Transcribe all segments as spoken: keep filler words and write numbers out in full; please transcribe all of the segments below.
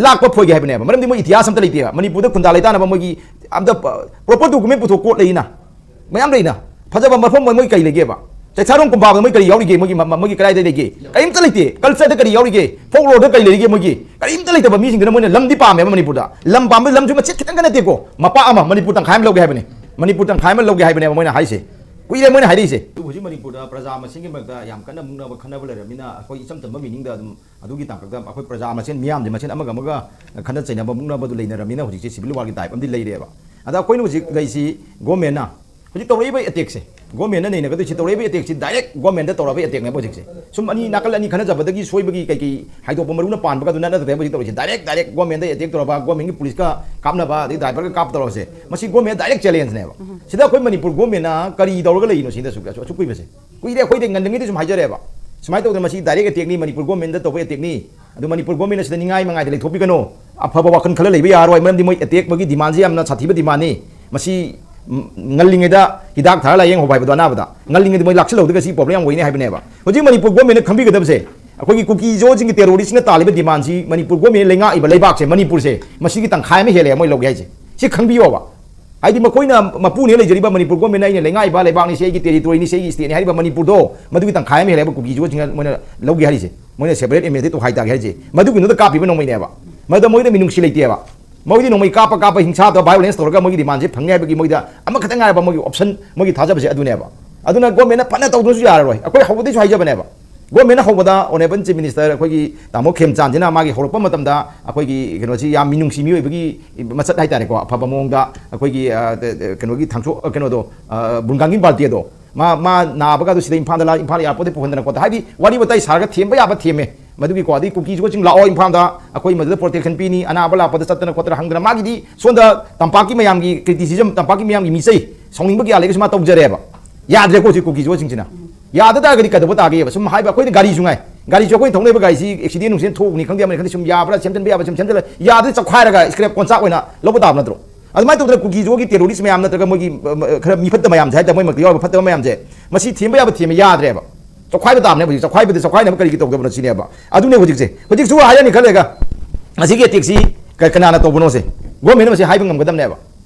ꯂꯥꯛꯄ ꯐꯣꯏꯒꯦ ꯍꯥꯏꯕꯅꯦꯕ꯫ ꯃꯔꯝꯗꯤ ꯃꯣꯏ ꯏꯇꯤꯍꯥꯁ ꯑꯝꯇ ꯂꯩꯇꯦꯕ꯫ ꯃꯅꯤꯄꯨꯔꯗ ꯈꯨꯟꯗꯥ ꯂꯩꯇꯥꯅꯕ ꯃꯣꯏꯒꯤ ꯑꯝꯇ proper document ꯄꯨꯊꯣꯛ ꯀꯣꯠ ꯂꯩꯅ, ꯃꯌꯥꯝ ꯂꯩꯅ꯫ ꯐꯖꯕ ꯃꯐꯝ ꯃꯣꯏ ꯀꯔꯤ ꯂꯩꯒꯦꯕ? ꯆꯩꯊꯥꯔꯣꯡ ꯀꯨꯝꯕꯥꯕꯗ ꯃꯣꯏ ꯀꯔꯤ ꯌꯥꯎꯔꯤꯒꯦ? ꯃꯣꯏꯒꯤ ꯃ-, ꯃ-, ꯃꯣꯏꯒꯤ ꯀꯗꯥꯏꯗ ꯂꯩꯒꯦ? ꯀꯔꯤꯝꯇ ꯂꯩꯇꯦ꯫ Culture ꯗ ꯀꯔꯤ ꯌꯥꯎꯔꯤꯒꯦ? Folklore ꯗ ꯀꯔꯤ ꯂꯩꯔꯤꯒꯦ ꯃꯣꯏꯒꯤ? ꯀꯔꯤꯝꯇ ꯂꯩꯇꯕ ꯃꯤꯁꯤꯡꯗꯨꯅ ꯃꯣꯏꯅ ꯂꯝꯗꯤ ꯄꯥꯝꯃꯦꯕ ꯃꯅꯤꯄꯨꯔꯗ꯫ ꯂꯝ ꯄꯥꯝꯕ ꯂꯝꯁꯨ ꯃꯆꯦꯠ ꯈꯤꯇꯪꯒ ꯅꯠꯇꯦꯀꯣ꯫ ꯃꯄꯥ ꯑꯃ, ꯃꯅꯤꯄꯨꯔ ꯇꯪꯈꯥꯏ ꯑꯃ ꯂꯧꯒꯦ ꯍꯥꯏꯕꯅꯦ꯫ ꯃꯅꯤꯄꯨꯔ ꯇꯪꯈꯥꯏ ꯑꯃ ꯂꯧꯒꯦ ꯍꯥꯏꯕꯅꯦꯕ ꯃꯣꯏꯅ ꯍꯥꯏꯁꯦ꯫ ꯀꯨꯏꯔꯦ ꯃꯣꯏꯅ ꯍꯥꯏꯔꯛꯏꯁꯦ꯫ ꯑꯗꯨ ꯍꯧꯖꯤꯛ ꯃꯅꯤꯄꯨꯔꯗ ꯄ꯭ꯔꯖꯥ ꯃꯁꯦꯟꯒꯤ ꯃꯔꯛꯇ ꯌꯥꯝ ꯀꯟꯅ ꯃꯨꯛꯅꯕ ꯈꯟꯅꯕ ꯂꯩꯔꯕꯅꯤꯅ ꯑꯩꯈꯣꯏ ꯏꯆꯝ ꯆꯝꯕ meaning ꯗ ꯑꯗꯨꯝ ꯑꯗꯨꯒꯤ ꯇꯥꯡꯀꯛꯇ ꯑꯩꯈꯣꯏ ꯄ꯭ꯔꯖꯥ ꯃꯁꯦꯟ, ꯃꯤꯌꯥꯝꯁꯦ ꯃꯁꯦꯟ ꯑꯃꯒ ꯑꯃꯒ ꯈꯠꯅ ꯆꯩꯅꯕ, ꯃꯨꯛꯅꯕꯗꯨ ꯂꯩꯅꯔꯕꯅꯤꯅ ꯍꯧꯖꯤꯛꯁꯦ civil war ꯒꯤ type ꯑꯃꯗꯤ ꯂꯩꯔꯦꯕ꯫ ꯑꯗ ꯑꯩꯈꯣꯏꯅ ꯍꯧꯖꯤꯛ ꯂꯩꯁꯤ government ꯅ ꯍꯧꯖꯤꯛ ꯇꯧꯔꯛꯏꯕ attack ꯁꯦ, government ꯅ ꯅꯩꯅꯒꯗꯣꯏꯁꯤ, ꯇꯧꯔꯛꯏꯕ attack ꯁꯤ direct government ꯇ ꯇꯧꯔꯛꯏꯕ attack ꯅꯦꯕ ꯍꯧꯖꯤꯛꯁꯦ꯫ ꯁꯨꯝ ꯑꯅꯤ, ꯅꯥꯀꯜ ꯑꯅꯤ ꯈꯠꯅꯖꯕꯗꯒꯤ ꯁꯣꯏꯕꯒꯤ ꯀꯩ ꯀꯩ ꯍꯥꯏꯗꯣꯛꯄ ꯃꯔꯨꯅ ꯄꯥꯟꯕꯒ ꯑꯗꯨ ꯅꯠꯇ꯭ꯔꯦꯕ ꯍꯧꯖꯤꯛ ꯇꯧꯔꯤꯁꯦ꯫ Direct, direct government ꯗ attack ꯇꯧꯔꯕ, government ꯒꯤ police ꯀ ꯀꯥꯞꯅꯕ, ꯑꯗꯩ driver ꯒ ꯀꯥꯞꯄ ꯇꯧꯔꯁꯦ, ꯃꯁꯤ government direct challenge ꯅꯦꯕ꯫ ꯁꯤꯗ ꯑꯩꯈꯣꯏ ꯃꯅꯤꯄꯨꯔ government ꯅ ꯀꯔꯤ ꯇꯧꯔꯒ ꯂꯩꯔꯤꯅꯣ ꯁꯤꯗ ꯑꯁꯨꯛ, ꯑꯁꯨꯛ ꯀꯨꯏꯕꯁꯦ? ꯀꯨꯏꯔꯦ, ꯑꯩꯈꯣꯏꯗ ꯉꯟꯅꯉꯩꯗꯩ ꯁꯨꯝ ꯍꯥꯏꯖꯔꯦꯕ꯫ ꯁꯨꯃꯥꯏꯅ ꯇꯧꯗꯅ ꯃꯁꯤ direct attack ꯅꯤ, ꯃꯅꯤꯄꯨꯔ government ꯇ ꯇꯧꯕ attack ꯅꯤ꯫ ꯑꯗꯨ ꯃꯅꯤꯄꯨꯔ government ꯅ ꯁꯤꯗ ꯅꯤꯡꯉꯥꯏ ꯃꯉꯥꯏꯗ ꯂꯩꯊꯣꯛꯄꯤꯒꯅꯨ꯫ ꯑꯐꯕ ꯋꯥꯈꯜ ꯈꯜꯂ ꯂꯩꯕ ꯌꯥꯔꯣꯏ, ꯃꯔꯝꯗꯤ ꯃꯣꯏ attack ꯃꯣꯏꯒꯤ demand ꯁꯤ ꯌꯥꯝꯅ ꯁꯥꯊꯤꯕ demand ꯅꯤ꯫ ꯃꯁꯤ, ꯎꯝ, ꯉꯜꯂꯤꯉꯩꯗ ꯍꯤꯗꯥꯛ ꯊꯥꯔ ꯂꯥꯏꯌꯦꯡꯍꯧꯕ ꯍꯥꯏꯕꯗꯣ ꯑꯅꯥꯕꯗ꯫ ꯉꯜꯂꯤꯉꯩꯗ ꯃꯣꯏ ꯂꯥꯛꯁꯤꯜꯍꯧꯗ꯭ꯔꯒ ꯁꯤ problem ꯌꯥꯝ ꯑꯣꯏꯅꯤ ꯍꯥꯏꯕꯅꯦꯕ꯫ ꯍꯧꯖꯤꯛ ꯃꯅꯤꯄꯨꯔ government ꯅ ꯈꯪꯕꯤꯒꯗꯕꯁꯦ, ꯑꯩꯈꯣꯏꯒꯤ ꯀꯨꯀꯤꯖꯣꯁꯤꯡꯒꯤ terrorist ꯅ ꯇꯥꯜꯂꯤꯕ demand ꯁꯤ ꯃꯅꯤꯄꯨꯔ government ꯅ ꯂꯩꯉꯥꯛꯏꯕ ꯂꯩꯕꯥꯛꯁꯦ, ꯃꯅꯤꯄꯨꯔꯁꯦ, ꯃꯁꯤꯒꯤ ꯇꯪꯈꯥꯏ ꯑꯃ ꯍꯦꯜꯂꯦ ꯃꯣꯏ ꯂꯧꯒꯦ ꯍꯥꯏꯁꯦ꯫ ꯁꯤ ꯈꯪꯕꯤꯌꯣꯕ꯫ ꯍꯥꯏꯗꯤ ꯃꯈꯣꯏꯅ ꯃꯄꯨꯅꯦ ꯂꯩꯖꯔꯤꯕ ꯃꯅꯤꯄꯨꯔ government ꯅ ꯑꯩꯅ ꯂꯩꯉꯥꯛꯏꯕ ꯂꯩꯕꯥꯛꯅꯤ, ꯁꯤ ꯑꯩꯒꯤ territory ꯅꯤ, ꯁꯤ ꯑꯩꯒꯤ state ꯅꯤ ꯍꯥꯏꯔꯤꯕ ꯃꯅꯤꯄꯨꯔꯗꯣ, ꯃꯗꯨꯒꯤ ꯇꯪꯈꯥꯏ ꯑꯃ ꯍꯦꯜꯂꯦ ꯍꯥꯏꯕ ꯀꯨꯀꯤꯖꯣꯁꯤꯡꯅ ꯃꯣꯏꯅ ꯂꯧꯒꯦ ꯍꯥꯏꯔꯤꯁꯦ꯫ ꯃꯣꯏꯅ separate administrative ꯇꯧꯈꯥꯏ ꯇꯥꯒꯦ ꯍꯥꯏꯔꯤꯁꯦ꯫ ꯃꯗꯨꯒꯤꯗꯨꯗ ꯀꯥꯞꯄꯤꯕ ꯅꯣꯡꯃꯩꯅꯦꯕ꯫ ꯃꯗꯨꯗ ꯃꯣꯏꯗ ꯃꯤꯅꯨꯡꯁꯤ ꯂꯩꯇꯦꯕ꯫ ꯃꯣꯏꯗꯤ ꯅꯣꯡꯃꯩ ꯀꯥꯞꯄ ꯀꯥꯞꯄ ꯍꯤꯡꯁꯥꯗ violence ꯇꯧꯔꯒ ꯃꯣꯏꯒꯤ demand ꯁꯦ ꯐꯪꯅꯤ ꯍꯥꯏꯕꯒꯤ ꯃꯣꯏꯗ ꯑꯃꯈꯛꯇ ꯉꯥꯏꯔꯕ ꯃꯣꯏꯒꯤ option, ꯃꯣꯏꯒꯤ ꯊꯥꯖꯕꯁꯦ ꯑꯗꯨꯅꯦꯕ꯫ ꯑꯗꯨꯅ government ꯅ ꯐꯅ ꯇꯧꯗ꯭ꯔꯁꯨ ꯌꯥꯔꯔꯣꯏ꯫ ꯑꯩꯈꯣꯏ ꯍꯧꯕꯗꯩꯁꯨ ꯍꯥꯏꯖꯕꯅꯦꯕ꯫ Government ꯅ ꯍꯧꯕꯗ Honourable Chief Minister ꯑꯩꯈꯣꯏꯒꯤ ꯇꯥꯃꯣ ꯈꯦꯝꯆꯥꯟꯁꯤꯅ ꯃꯥꯒꯤ ꯍꯧꯔꯛꯄ ꯃꯇꯝꯗ ꯑꯩꯈꯣꯏꯒꯤ ꯀꯩꯅꯣꯁꯤ ꯌꯥꯝ ꯃꯤꯅꯨꯡꯁꯤ ꯃꯤꯑꯣꯏꯕꯒꯤ ꯃꯆꯠ ꯍꯥꯏꯇꯥꯔꯦꯀꯣ, ꯑꯐꯕ ꯃꯑꯣꯡꯗ ꯑꯩꯈꯣꯏꯒꯤ, ꯑ, ꯇ-, ꯇ-, ꯀꯩꯅꯣꯒꯤ ꯊꯥꯡꯁꯣ-, ꯑ, ꯀꯩꯅꯣꯗꯣ, ꯑ, ꯕꯨꯡꯒꯥꯡꯒꯤꯡ ꯄꯥꯜꯇꯤ ꯑꯗꯣ, ꯃꯥ, ꯃꯥ ꯅꯥꯕꯒ ꯑꯗꯨ ꯁꯤꯗ ꯏꯝꯐꯥꯜꯗ ꯂꯥ-, ꯏꯝꯐꯥꯜ airport ꯇꯩ ꯄꯨꯍꯟꯗꯅ ꯈꯣꯠꯇꯅ, ꯍꯥꯏꯗꯤ ꯋꯥꯔꯤ ꯋꯥꯇꯥꯏ ꯁꯥꯔꯒ ꯊꯦꯝꯕ ꯌꯥꯕ ꯊꯦꯝꯃꯦ꯫ ꯃꯗꯨꯒꯤꯀꯣ, ꯑꯗꯩ ꯀꯨꯀꯤꯁꯨ ꯆꯤꯡ ꯂꯥꯛꯑꯣ ꯏꯝꯐꯥꯜꯗ, ꯑꯩꯈꯣꯏ ꯃꯗꯨꯗ protection ꯄꯤꯅꯤ, ꯑꯅꯥꯕ ꯂꯥꯛꯄꯗ ꯆꯠꯇꯅ ꯈꯣꯠꯇꯅ ꯍꯪꯗꯅ, ꯃꯥꯒꯤꯗꯤ ꯁꯣꯝꯗ ꯇꯝꯄꯥꯛꯀꯤ ꯃꯌꯥꯝꯒꯤ criticism, ꯇꯝꯄꯥꯛꯀꯤ ꯃꯌꯥꯝꯒꯤ ꯃꯤꯆꯩ, ꯁꯥꯎꯅꯤꯡꯕ ꯀꯌꯥ ꯂꯩꯔꯒꯁꯨ ꯃꯥ ꯇꯧꯖꯔꯦꯕ꯫ ꯌꯥꯗ꯭ꯔꯦꯀꯣ ꯍꯧꯖꯤꯛ ꯀꯨꯀꯤꯁꯨꯁꯤꯡꯁꯤꯅ꯫ ꯌꯥꯗ ꯇꯥꯔꯒꯗꯤ ꯀꯩꯗꯧꯕ ꯇꯥꯒꯦꯕ? ꯁꯨꯝ ꯍꯥꯏꯕ, ꯑꯩꯈꯣꯏꯅ ꯒꯥꯔꯤꯁꯨ ꯉꯥꯏ, ꯒꯥꯔꯤꯁꯨ ꯑꯩꯈꯣꯏꯅ ꯊꯧꯅꯔꯤꯕ ꯒꯥꯔꯤꯁꯤ accident ꯅꯨꯡꯁꯤꯗꯦꯟ ꯊꯣꯛꯎꯕꯅꯤ ꯈꯪꯗꯦ, ꯑꯃꯅꯤ ꯈꯪꯗꯦ, ꯁꯨꯝ ꯌꯥꯕ꯭ꯔꯥ ꯁꯦꯝꯖꯤꯟꯕ ꯌꯥꯕ ꯁꯨꯝ ꯁꯦꯝꯖꯤꯜꯂ, ꯌꯥꯗ꯭ꯔꯗꯤ ꯆꯈꯥꯏꯔꯒ scrap ꯀꯣꯟꯆꯥꯛ ꯑꯣꯏꯅ ꯂꯧꯕ ꯇꯥꯕ ꯅꯠꯇ꯭ꯔꯣ? ꯑꯗꯨꯃꯥꯏꯅ ꯇꯧꯗꯅ ꯀꯨꯀꯤꯁꯨꯒꯤ terrorist ꯃꯌꯥꯝ ꯅꯠꯇ꯭ꯔꯒ ꯃꯣꯏꯒꯤ, ꯑ, ꯑ, ꯈꯔ ꯃꯤ ꯐꯠꯇ ꯃꯌꯥꯝꯁꯦ ꯍꯥꯏꯇꯥꯔꯦ, ꯃꯣꯏ ꯃꯔꯛꯇ ꯌꯥꯎꯔꯤꯕ ꯐꯠꯇꯕ ꯃꯌꯥꯝꯁꯦ, ꯃꯁꯤ ꯊꯦꯝꯕ ꯌꯥꯕ ꯊꯦꯝꯕ ꯌꯥꯗ꯭ꯔꯦꯕ꯫ ꯆꯈꯥꯏꯕ ꯇꯥꯕꯅꯦꯕ ꯍꯧꯖꯤꯛ꯫ ꯆꯈꯥꯏꯕꯗ ꯆꯈꯥꯏꯅꯕ ꯀꯔꯤꯒꯤ ꯇꯧꯗꯕꯅꯣ ꯁꯤꯅꯦꯕ꯫ ꯑꯗꯨꯅꯦ ꯍꯧꯖꯤꯛꯁꯦ꯫ ꯍꯧꯖꯤꯛꯁꯨ ꯍꯥꯏꯔꯅꯤ ꯈꯜꯂꯦꯒ, ꯑꯁꯤꯒꯤ ꯑꯦꯇꯦꯛꯁꯤ ꯀꯅꯥꯅ ꯇꯧꯕꯅꯣꯁꯦ ꯒꯣꯔꯃꯦꯟꯅ ꯃꯁꯤ ꯍꯥꯏꯕ ꯉꯝꯒꯗꯕꯅꯦꯕ꯫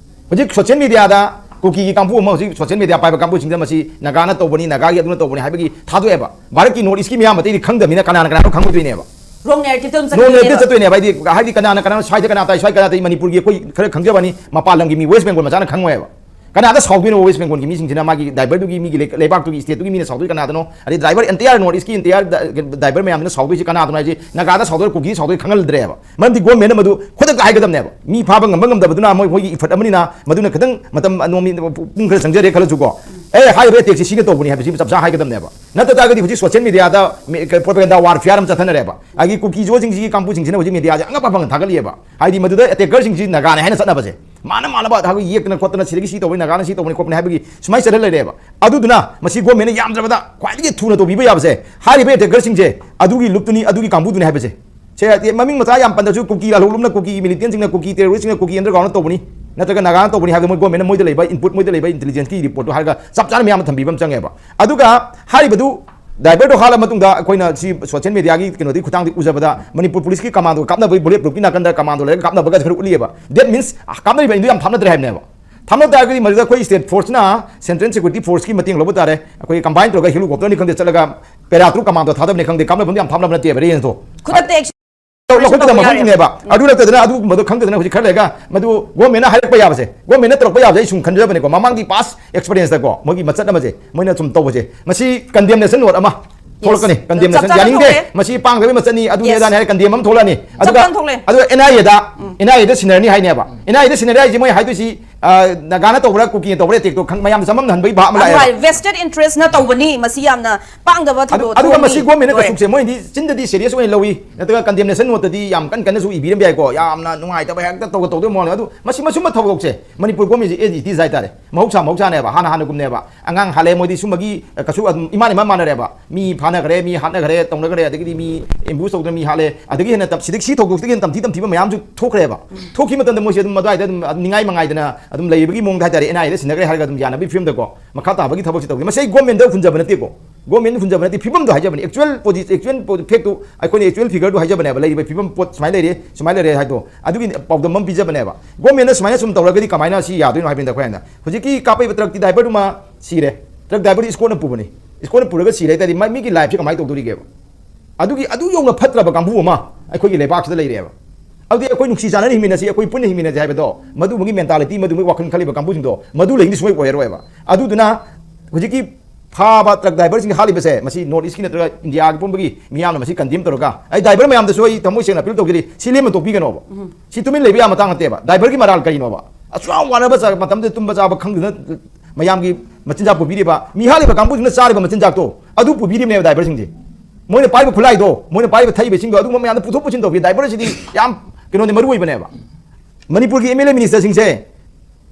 ꯍꯧꯖꯤꯛ ꯁꯣꯁꯤꯌꯦꯜ ꯃꯤꯗꯤꯌꯥꯗ ꯀꯨꯀꯤꯒꯤ ꯀꯥꯡꯕꯨ ꯑꯃ, ꯍꯧꯖꯤꯛ ꯁꯣꯁꯤꯌꯦꯜ ꯃꯤꯗꯤꯌꯥ ꯄꯥꯏꯕ ꯀꯥꯡꯕꯨꯁꯤꯡꯗ ꯃꯁꯤ ꯅꯥꯒꯥꯅ ꯇꯧꯕꯅꯤ, ꯅꯥꯒꯥꯒꯤ ꯑꯗꯨꯅ ꯇꯧꯕꯅꯤ ꯍꯥꯏꯕꯒꯤ ꯊꯥꯗꯣꯛꯑꯦꯕ꯫ ꯚꯥꯔꯠꯀꯤ ꯅꯣꯔꯠ ꯏꯁꯀꯤ ꯃꯤꯌꯥꯝ ꯑꯇꯩꯗꯤ ꯈꯪꯗꯕꯅꯤꯅ ꯀꯅꯥꯅ ꯀꯅꯥꯅꯣ ꯈꯪꯉꯣꯏꯗꯣꯏꯅꯦꯕ꯫ North east ꯆꯠꯇꯣꯏꯅꯦꯕ꯫ ꯍꯥꯏꯗꯤ ꯍꯥꯏꯗꯤ ꯀꯅꯥꯅ ꯀꯅꯥꯅꯣ ꯁ꯭ꯋꯥꯏꯗ ꯀꯅꯥ ꯇꯥꯏ, ꯁ꯭ꯋꯥꯏ ꯀꯅꯥ ꯇꯥꯏ, ꯃꯅꯤꯄꯨꯔꯒꯤ ꯑꯩꯈꯣꯏ ꯈꯔ ꯈꯪꯖꯕꯅꯤ, ꯃꯄꯥꯟ ꯂꯝꯒꯤ ꯃꯤ ꯋꯦꯁ ꯕꯦꯡꯒꯣꯜ ꯃꯆꯥꯅ ꯈꯪꯉꯣꯏꯕ꯫ ꯀꯅꯥꯗ ꯁꯥꯎꯗꯣꯏꯅꯣ ꯋꯦꯁ ꯕꯦꯡꯒꯣꯜꯒꯤ ꯃꯤꯁꯤꯡꯁꯤꯅ? ꯃꯥꯒꯤ ꯗ꯭ꯔꯥꯏꯚꯔꯗꯨꯒꯤ, ꯃꯤꯒꯤ ꯂꯩ-, ꯂꯩꯕꯥꯛꯇꯨꯒꯤ, ꯁ꯭ꯇꯦꯠꯇꯨꯒꯤ ꯃꯤꯅ ꯁꯥꯎꯗꯣꯏ ꯀꯅꯥꯗꯅꯣ? ꯑꯗꯩ ꯗ꯭ꯔꯥꯏꯚꯔ, ꯑꯦꯟꯇꯤꯌꯥꯔ ꯅꯣꯔꯠ ꯏꯁꯀꯤ ꯑꯦꯟꯇꯤꯌꯥꯔ ꯗ-, ꯗ꯭ꯔꯥꯏꯚꯔ ꯃꯌꯥꯝꯗꯨꯅ ꯁꯥꯎꯗꯣꯏꯁꯤ ꯀꯅꯥꯗꯅꯣ ꯍꯥꯏꯁꯤ? ꯅꯥꯒꯥꯗ ꯁꯥꯎꯗꯣꯏꯔ ꯀꯨꯀꯤꯗ ꯁꯥꯎꯗꯣꯏꯔ ꯈꯪꯍꯜꯗ꯭ꯔꯦꯕ꯫ ꯃꯔꯝꯗꯤ ꯒꯣꯔꯃꯦꯟꯅ ꯃꯗꯨ ꯈꯨꯗꯛꯇ ꯍꯥꯏꯒꯗꯕꯅꯦꯕ꯫ ꯃꯤ ꯐꯥꯕ ꯉꯝꯕ ꯉꯝꯗꯕꯗꯨꯅ ꯃꯣꯏ, ꯃꯣꯏꯒꯤ ꯏꯐꯔꯠ ꯑꯃꯅꯤꯅ, ꯃꯗꯨꯅ ꯈꯤꯇꯪ ꯃꯇꯝ, ꯅꯣꯡꯃ ꯄꯨꯡ ꯈꯔ ꯆꯪꯖꯔꯦ ꯈꯜꯂꯁꯨꯀꯣ, ꯑꯦ, ꯍꯥꯏꯔꯤꯕ ꯑꯦꯇꯦꯛꯁꯤ ꯁꯤꯅ ꯇꯧꯕꯅꯤ ꯍꯥꯏꯕꯁꯤ ꯆꯞ ꯆꯥ ꯍꯥꯏꯒꯗꯕꯅꯦꯕ꯫ ꯅꯠꯇ ꯇꯥꯔꯒꯗꯤ ꯍꯧꯖꯤꯛ ꯁꯣꯁꯤꯌꯦꯜ ꯃꯤꯗꯤꯌꯥꯗ ꯃꯤ-, ꯀ-, ꯄ꯭ꯔꯣꯄꯦꯒꯦꯟꯗꯥ ꯋꯥꯔꯐꯤꯌꯥꯔ ꯑꯃ ꯆꯠꯊꯅꯔꯦꯕ꯫ ꯑꯗꯒꯤ ꯀꯨꯀꯤ ꯖꯣꯁꯤꯡꯁꯤꯒꯤ ꯀꯥꯡꯕꯨꯁꯤꯡꯁꯤꯅ ꯍꯧꯖꯤꯛ ꯃꯤꯗꯤꯌꯥꯁꯦ ꯑꯉꯛꯄ ꯑꯐꯪ ꯊꯥꯒꯠꯂꯤꯑꯕ꯫ ꯍꯥꯏꯗꯤ ꯃꯗꯨꯗ ꯑꯦꯇꯦꯀꯔꯁꯤꯡꯁꯤ ꯅꯥꯒꯥꯅꯦ ꯍꯥꯏꯅ ꯆꯠꯅꯕꯁꯦ꯫ ꯃꯥꯅ ꯃꯥꯅꯕ ꯊꯥꯒꯠ ꯌꯦꯛꯇꯅ ꯈꯣꯠꯇꯅ ꯁꯤꯗꯒꯤ ꯁꯤ ꯇꯧꯕꯅꯤ, ꯅꯥꯒꯥꯅ ꯁꯤ ꯇꯧꯕꯅꯤ ꯈꯣꯠꯄꯅꯤ ꯍꯥꯏꯕꯒꯤ ꯁꯨꯃꯥꯏꯅ ꯆꯠꯂ ꯂꯩꯔꯦꯕ꯫ ꯑꯗꯨꯗꯨꯅ ꯃꯁꯤ ꯒꯣꯔꯃꯦꯟꯅ ꯌꯥꯝꯗ꯭ꯔꯕꯗ ꯈ꯭ꯋꯥꯏꯗꯒꯤ ꯊꯨꯅ ꯇꯧꯕꯤꯕ ꯌꯥꯕꯁꯦ ꯍꯥꯏꯔꯤꯕ ꯑꯦꯇꯦꯀꯔꯁꯤꯡꯁꯦ ꯑꯗꯨꯒꯤ ꯂꯨꯞꯇꯨꯅꯤ, ꯑꯗꯨꯒꯤ ꯀꯥꯡꯕꯨꯗꯨꯅꯤ ꯍꯥꯏꯕꯁꯦ꯫ ꯁꯦ, ꯃꯃꯤꯡ ꯃꯊꯥ ꯌꯥꯝ ꯄꯟꯗ꯭ꯔꯁꯨ ꯀꯨꯀꯤ ꯂꯥꯜꯍꯧꯂꯨꯞꯅ, ꯀꯨꯀꯤ ꯃꯤꯂꯤꯇꯦꯟꯁꯤꯡꯅ, ꯀꯨꯀꯤ ꯇꯦꯔꯣꯔꯤꯁꯁꯤꯡꯅ, ꯀꯨꯀꯤ ꯑꯟꯗꯔꯒ꯭ꯔꯥꯎꯟꯗ ꯇꯧꯕꯅꯤ, ꯅꯠꯇ꯭ꯔꯒ ꯅꯥꯒꯥꯅ ꯇꯧꯕꯅꯤ ꯍꯥꯏꯕꯗꯣ ꯃꯣꯏ ꯒꯣꯔꯃꯦꯟꯅ ꯃꯣꯏꯗ ꯂꯩꯕ ꯏꯟꯄꯨꯠ, ꯃꯣꯏꯗ ꯂꯩꯕ ꯏꯟꯇꯦꯂꯤꯖꯦꯟꯁꯀꯤ ꯔꯤꯄꯣꯔꯠꯇꯣ ꯍꯥꯏꯔꯒ ꯆꯞ ꯆꯥꯅ ꯃꯌꯥꯝꯅ ꯊꯝꯕꯤꯕ ꯑꯃ ꯆꯪꯉꯦꯕ꯫ ꯑꯗꯨꯒ ꯍꯥꯏꯔꯤꯕꯗꯨ ꯗ꯭ꯔꯥꯏꯚꯔꯗꯣ ꯍꯥꯠꯂ ꯃꯇꯨꯡꯗ ꯑꯩꯈꯣꯏꯅ ꯁꯤ ꯁꯣꯁꯤꯌꯦꯜ ꯃꯤꯗꯤꯌꯥꯒꯤ ꯀꯩꯅꯣꯗꯒꯤ ꯈꯨꯠꯊꯥꯡꯗ ꯎꯖꯕꯗ ꯃꯅꯤꯄꯨꯔ ꯄꯨꯂꯤꯁꯀꯤ ꯀꯃꯥꯟꯗꯣ ꯀꯥꯞꯅꯕꯒꯤ ꯕꯨꯂꯦꯠ ꯄ꯭ꯔꯨꯐꯀꯤ ꯅꯥꯀꯟꯗ ꯀꯃꯥꯟꯗꯣ ꯂꯩꯔꯒ ꯀꯥꯞꯅꯕꯒ ꯈꯔ ꯎꯠꯂꯤꯑꯕ꯫ That means ꯀꯥꯞꯅꯔꯤꯕ ꯑꯅꯤꯗꯨ ꯌꯥꯝ ꯊꯥꯞꯅꯗ꯭ꯔꯦ ꯍꯥꯏꯕꯅꯦꯕ꯫ ꯊꯥꯞꯅ ꯇꯥꯔꯒꯗꯤ ꯃꯗꯨꯗ ꯑꯩꯈꯣꯏ ꯁ꯭ꯇꯦꯠ ꯐꯣꯔꯁꯅ ꯁꯦꯟꯇ꯭ꯔꯦꯜ ꯁꯦꯀ꯭ꯌꯨꯔꯤꯇꯤ ꯐꯣꯔꯁꯀꯤ ꯃꯇꯦꯡ ꯂꯧꯕ ꯇꯥꯔꯦ꯫ ꯑꯩꯈꯣꯏ ꯀꯝꯕꯥꯏꯟ ꯇꯧꯔꯒ ꯍꯦꯂꯤꯀꯣꯞꯇꯔꯅꯤ ꯈꯪꯗꯦ ꯆꯠꯂꯒ ꯄꯦꯔꯥ ꯇꯔꯨꯛ ꯀꯃꯥꯟꯗꯣ ꯊꯥꯗꯕꯅꯤ ꯈꯪꯗꯦ, ꯀꯥꯞꯅꯐꯝꯗꯤ ꯌꯥꯝ ꯊꯥꯞꯅꯕ ꯅꯠꯇꯦꯕ ꯔꯦꯟꯖꯇꯣ꯫ ꯈꯨꯗꯛꯇ ꯑꯦꯛꯁꯟ ꯂꯧ-, ꯂꯧꯈꯠꯀꯗꯕ ꯂꯧꯕ ꯌꯥꯔꯦ꯫ ꯃꯐꯝꯁꯤꯡꯅꯦꯕ꯫ ꯎꯝ꯫ ꯑꯗꯨ ꯅꯠꯇꯗꯅ ꯑꯗꯨꯒꯨꯝꯕꯗꯣ ꯈꯪꯗꯗꯅ ꯍꯧꯖꯤꯛ ꯈꯔ ꯂꯩꯔꯒ ꯃꯗꯨ ꯒꯣꯔꯃꯦꯟꯅ ꯍꯥꯏꯔꯛꯄ ꯌꯥꯕꯁꯦ, ꯒꯣꯔꯃꯦꯟꯅ ꯇꯧꯔꯛꯄ ꯌꯥꯕꯁꯦ ꯑꯩ ꯁꯨꯝ ꯈꯟꯖꯕꯅꯤꯀꯣ, ꯃꯃꯥꯡꯒꯤ ꯄꯥꯁ ꯑꯦꯛꯁꯄꯤꯔꯤꯌꯦꯟꯁꯇꯀꯣ ꯃꯣꯏꯒꯤ ꯃꯆꯠ ꯑꯃꯁꯦ ꯃꯣꯏꯅ ꯁꯨꯝ ꯇꯧꯕꯁꯦ, ꯃꯁꯤ ꯀꯟꯗꯦꯝꯅꯦꯁꯟ ꯅꯣꯠ ꯑꯃ ꯊꯣꯛꯂꯛꯀꯅꯤ꯫ ꯌꯦꯁ꯫ ꯀꯟꯗꯦꯝꯅꯦꯁꯟ ꯆꯞ ꯆꯥꯅ ꯌꯥꯅꯤꯡꯗꯦ, ꯊꯣꯛꯂꯛꯑꯦ꯫ ꯃꯁꯤ ꯄꯥꯡꯗꯕꯒꯤ ꯃꯆꯠꯅꯤ, ꯑꯗꯨꯅꯤ ꯌꯦꯁ꯫ ꯑꯗꯥꯅꯤ ꯍꯥꯏꯔ ꯀꯟꯗꯦꯝ ꯑꯃ ꯊꯣꯛꯂꯛꯑꯅꯤ꯫ ꯆꯞ ꯑꯗꯨꯒ ꯆꯥꯅ ꯊꯣꯛꯂꯛꯑꯦ꯫ ꯑꯗꯨꯒ ꯑꯦꯟ ꯑꯥꯏ ꯑꯦꯗ, ꯎꯝ꯫ ꯑꯦꯟ ꯑꯥꯏ ꯑꯦꯗ ꯁꯤꯟꯅꯔꯅꯤ ꯍꯥꯏꯅꯦꯕ꯫ ꯎꯝ꯫ ꯑꯦꯟ ꯑꯥꯏ ꯑꯦꯗ ꯁꯤꯟꯅꯔꯅꯤ ꯍꯥꯏꯁꯤꯗꯤ ꯃꯣꯏ ꯍꯥꯏꯗꯣꯏꯁꯤ, ꯑ, ꯅꯥꯒꯥꯅ ꯇꯧꯕ꯭ꯔꯥ ꯀꯨꯀꯤꯅ ꯇꯧꯕ꯭ꯔꯥ ꯑꯦꯇꯦꯛꯇꯣ ꯈꯪ-, ꯃꯌꯥꯝꯗ ꯆꯃꯝꯅꯍꯟꯕꯒꯤ ꯚꯥꯕ ꯑꯃ ꯑꯗꯨ ꯂꯥꯛꯑꯦꯕ꯫ ꯍꯥꯏ, ꯚꯦꯁꯇꯦꯠ ꯏꯟꯇꯔꯦꯁꯅ ꯇꯧꯕꯅꯤ, ꯃꯁꯤ ꯌꯥꯝꯅ ꯄꯥꯡꯗꯕ ꯑꯗꯨ-, ꯊꯧꯗꯣꯛ ꯑꯗꯨꯒ ꯊꯣꯛꯑꯅꯤ꯫ ꯃꯁꯤ ꯒꯣꯔꯃꯦꯟꯅ ꯂꯣꯏꯔꯦ꯫ ꯀꯩꯁꯨꯁꯦ ꯃꯣꯏꯗꯤ ꯆꯤꯟꯗꯗꯤ ꯁꯦꯔꯤꯌꯁ ꯑꯣꯏꯅ ꯂꯧꯏ, ꯅꯠꯇ꯭ꯔꯒ ꯀꯟꯗꯦꯝꯅꯦꯁꯟ ꯅꯣꯠꯇꯗꯤ ꯌꯥꯝ ꯀꯟ ꯀꯟꯅꯁꯨ ꯏꯕꯤꯔꯝꯕ ꯌꯥꯏꯀꯣ, ꯌꯥꯝꯅ ꯅꯨꯡꯉꯥꯏꯇꯕ ꯍꯦꯛꯇ ꯇꯧꯒ ꯇꯧꯗꯣꯏ ꯃꯑꯣꯡꯅꯦ꯫ ꯑꯗꯨ ꯃꯁꯤ, ꯃꯁꯨꯝꯕ ꯊꯧꯗꯣꯛꯁꯦ ꯃꯅꯤꯄꯨꯔ ꯒꯣꯔꯃꯦꯟꯁꯦ as it is ꯍꯥꯏꯇꯥꯔꯦ, ꯃꯍꯧꯁꯥ ꯃꯍꯧꯁꯥꯅꯦꯕ, ꯍꯥꯟꯅ ꯍꯥꯟꯅꯒꯨꯝꯅꯦꯕ꯫ ꯑꯉꯥꯡ ꯍꯥꯠꯂꯦ, ꯃꯣꯏꯗꯤ ꯁꯨꯝꯕꯒꯤ, ꯑ, ꯀꯩꯁꯨ ꯑꯗꯨꯝ ꯏꯃꯥꯟ ꯏꯃꯥꯟ ꯃꯥꯟꯅꯔꯦꯕ꯫ ꯃꯤ ꯐꯥꯅꯈ꯭ꯔꯦ, ꯃꯤ ꯍꯥꯠꯅꯈ꯭ꯔꯦ, ꯇꯧꯅꯈ꯭ꯔꯦ, ꯑꯗꯒꯤꯗꯤ ꯃꯤ ꯑꯦꯝꯕꯨꯁ ꯇꯧꯗꯅ ꯃꯤ ꯍꯥꯠꯂꯦ, ꯑꯗꯒꯤ ꯍꯦꯟꯅ ꯇꯝ-, ꯁꯤꯗꯒꯤ ꯁꯤ ꯊꯧꯗꯣꯛꯇꯒꯤ ꯍꯦꯟꯅ ꯇꯝꯊꯤ ꯇꯝꯊꯤꯕ ꯃꯌꯥꯝꯁꯨ ꯊꯣꯛꯈ꯭ꯔꯦꯕ꯫ ꯎꯝ꯫ ꯊꯣꯛꯈꯤ ꯃꯇꯝꯗ ꯃꯣꯏꯁꯦ ꯑꯗꯨꯝ ꯑꯗꯨꯋꯥꯏꯗ ꯑꯗꯨꯝ, ꯑꯗꯨꯝ ꯅꯤꯡꯉꯥꯏ ꯃꯉꯥꯏꯗꯅ ꯑꯗꯨꯝ ꯂꯩꯕꯒꯤ ꯃꯑꯣꯡꯗ ꯍꯥꯏꯇꯥꯔꯦ, ꯑꯦꯟ ꯑꯥꯏ ꯑꯦꯗ ꯁꯤꯟꯅꯈ꯭ꯔꯦ ꯍꯥꯏꯔꯒ ꯑꯗꯨꯝ ꯌꯥꯅꯕꯒꯤ ꯐꯤꯕꯝꯗꯀꯣ ꯃꯈꯥ ꯇꯥꯕꯒꯤ ꯊꯕꯛꯁꯦ ꯇꯧꯈꯤ꯫ ꯃꯁꯤ ꯑꯩ ꯒꯣꯔꯃꯦꯟꯗ ꯍꯨꯟꯖꯕ ꯅꯠꯇꯦꯀꯣ꯫ ꯒꯣꯔꯃꯦꯟꯅ ꯍꯨꯟꯖꯕ ꯅꯠꯇꯦ, ꯐꯤꯕꯝꯗꯣ ꯍꯥꯏꯖꯕꯅꯤ, ꯑꯦꯛꯆꯨꯋꯦꯜ ꯄꯣꯖꯤꯁꯟ, ꯑꯦꯛꯆꯨꯋꯦꯜ ꯐꯦꯛꯇꯣ ꯑꯩꯈꯣꯏꯅ ꯑꯦꯛꯆꯨꯋꯦꯜ ꯐꯤꯒꯔꯗꯣ ꯍꯥꯏꯖꯕꯅꯦꯕ, ꯂꯩꯔꯤꯕ ꯐꯤꯕꯝ ꯄꯣꯠ ꯁꯨꯃꯥꯏꯅ ꯂꯩꯔꯦ, ꯁꯨꯃꯥꯏꯅ ꯂꯩꯔꯦ ꯍꯥꯏꯗꯣ, ꯑꯗꯨꯒꯤ ꯄꯥꯎꯗꯝ ꯑꯃ ꯄꯤꯖꯕꯅꯦꯕ꯫ ꯒꯣꯔꯃꯦꯟꯅ ꯁꯨꯃꯥꯏꯅ ꯁꯨꯝ ꯇꯧꯔꯒꯗꯤ ꯀꯃꯥꯏꯅ ꯁꯤ ꯌꯥꯗꯣꯏꯅꯣ ꯍꯥꯏꯕꯅꯤꯗ ꯑꯩꯈꯣꯏꯅ꯫ ꯍꯧꯖꯤꯛꯀꯤ ꯀꯥꯞꯄꯛꯏꯕ ꯇ꯭ꯔꯛꯇꯤ ꯗ꯭ꯔꯥꯏꯚꯔꯗꯨꯃ ꯁꯤꯔꯦ, ꯇ꯭ꯔꯛ ꯗ꯭ꯔꯥꯏꯚꯔꯗꯨ ꯏꯁꯀꯣꯔꯠꯅ ꯄꯨꯕꯅꯤ, ꯏꯁꯀꯣꯔꯠꯅ ꯄꯨꯔꯒ ꯁꯤꯔꯦ ꯍꯥꯏ ꯇꯥꯔꯗꯤ ꯃꯥ-, ꯃꯤꯒꯤ ꯂꯥꯏꯐꯁꯦ ꯀꯃꯥꯏꯅ ꯇꯧꯗꯣꯔꯤꯒꯦꯕ? ꯑꯗꯨꯒꯤ, ꯑꯗꯨ ꯌꯧꯅ ꯐꯠꯇ꯭ꯔꯕ ꯀꯥꯡꯕꯨ ꯑꯃ ꯑꯩꯈꯣꯏꯒꯤ ꯂꯩꯕꯥꯛꯁꯤꯗ ꯂꯩꯔꯦꯕ꯫ ꯑꯗꯨꯗꯤ ꯑꯩꯈꯣꯏ ꯅꯨꯡꯁꯤ ꯆꯥꯟꯅꯅ ꯍꯤꯡꯃꯤꯟꯅꯁꯤ, ꯑꯩꯈꯣꯏ ꯄꯨꯟꯅ ꯍꯤꯡꯃꯤꯟꯅꯁꯤ ꯍꯥꯏꯕꯗꯣ, ꯃꯗꯨꯃꯒꯤ ꯃꯦꯟꯇꯥꯂꯤꯇꯤ, ꯃꯗꯨꯃꯒꯤ ꯋꯥꯈꯜ ꯈꯜꯂꯤꯕ ꯀꯥꯡꯕꯨꯁꯤꯡꯗꯣ, ꯃꯗꯨ ꯂꯩꯅꯤ ꯁꯨꯡꯑꯣꯏ ꯑꯣꯏꯔꯔꯣꯏꯕ꯫ ꯑꯗꯨꯗꯨꯅ ꯍꯧꯖꯤꯛꯀꯤ ꯐꯥꯕ ꯇ꯭ꯔꯛ ꯗ꯭ꯔꯥꯏꯚꯔꯁꯤꯡ ꯍꯥꯠꯂꯤꯕꯁꯦ, ꯃꯁꯤ ꯅꯣꯔꯠ ꯏꯁꯀꯤ ꯅꯠꯇ꯭ꯔꯒ ꯏꯟꯗꯤꯌꯥꯒꯤ ꯄꯨꯝꯕꯒꯤ ꯃꯤꯌꯥꯝꯅ ꯃꯁꯤ ꯀꯟꯗꯦꯝ ꯇꯧꯔꯒ, ꯑꯩ ꯗ꯭ꯔꯥꯏꯚꯔ ꯃꯌꯥꯝꯗꯁꯨ ꯑꯩ ꯊꯃꯣꯏ ꯁꯦꯡꯅ ꯑꯄꯤꯜ ꯇꯧꯖꯔꯤ, ꯁꯤ ꯂꯦꯝꯅ ꯇꯣꯛꯄꯤꯒꯅꯣꯕ꯫ ꯁꯤ ꯇꯨꯃꯤꯟ ꯂꯩꯕ ꯌꯥꯕ ꯃꯇꯥꯡ ꯅꯠꯇꯦꯕ꯫ ꯗ꯭ꯔꯥꯏꯚꯔꯒꯤ ꯃꯔꯥꯜ ꯀꯔꯤꯅꯣꯕ? ꯑꯁꯨꯛ ꯌꯥꯝ ꯋꯥꯅꯕ ꯆ-, ꯃꯇꯝꯗ ꯇꯨꯝꯕ ꯆꯥꯕ ꯈꯪꯗꯅ ꯃꯌꯥꯝꯒꯤ ꯃꯆꯤꯟꯖꯥꯛ ꯄꯨꯕꯤꯔꯤꯕ, ꯃꯤ ꯍꯥꯠꯂꯤꯕ ꯀꯥꯡꯕꯨꯁꯤꯡꯅ ꯆꯥꯔꯤꯕ ꯃꯆꯤꯟꯖꯥꯛꯇꯣ ꯑꯗꯨ ꯄꯨꯕꯤꯔꯤꯕꯅꯦꯕ ꯗ꯭ꯔꯥꯏꯚꯔꯁꯤꯡꯁꯦ꯫ ꯃꯣꯏꯅ ꯄꯥꯏꯕ ꯈꯨꯠꯂꯥꯏꯗꯣ, ꯃꯣꯏꯅ ꯄꯥꯏꯕ ꯊꯛꯏꯕꯁꯤꯡꯗꯣ, ꯑꯗꯨꯒꯨꯝꯕ ꯃꯌꯥꯝꯗꯣ ꯄꯨꯊꯣꯛ ꯄꯨꯁꯤꯟ ꯇꯧꯕꯤ ꯗ꯭ꯔꯥꯏꯚꯔꯁꯤꯗꯤ ꯌꯥꯝ ꯀꯩꯅꯣꯅꯦ, ꯃꯔꯨ ꯑꯣꯏꯕꯅꯦꯕ꯫ ꯃꯅꯤꯄꯨꯔꯒꯤ ꯑꯦꯝ ꯑꯦꯜ ꯑꯦ ꯃꯤꯅꯤꯁꯇꯔꯁꯤꯡꯁꯦ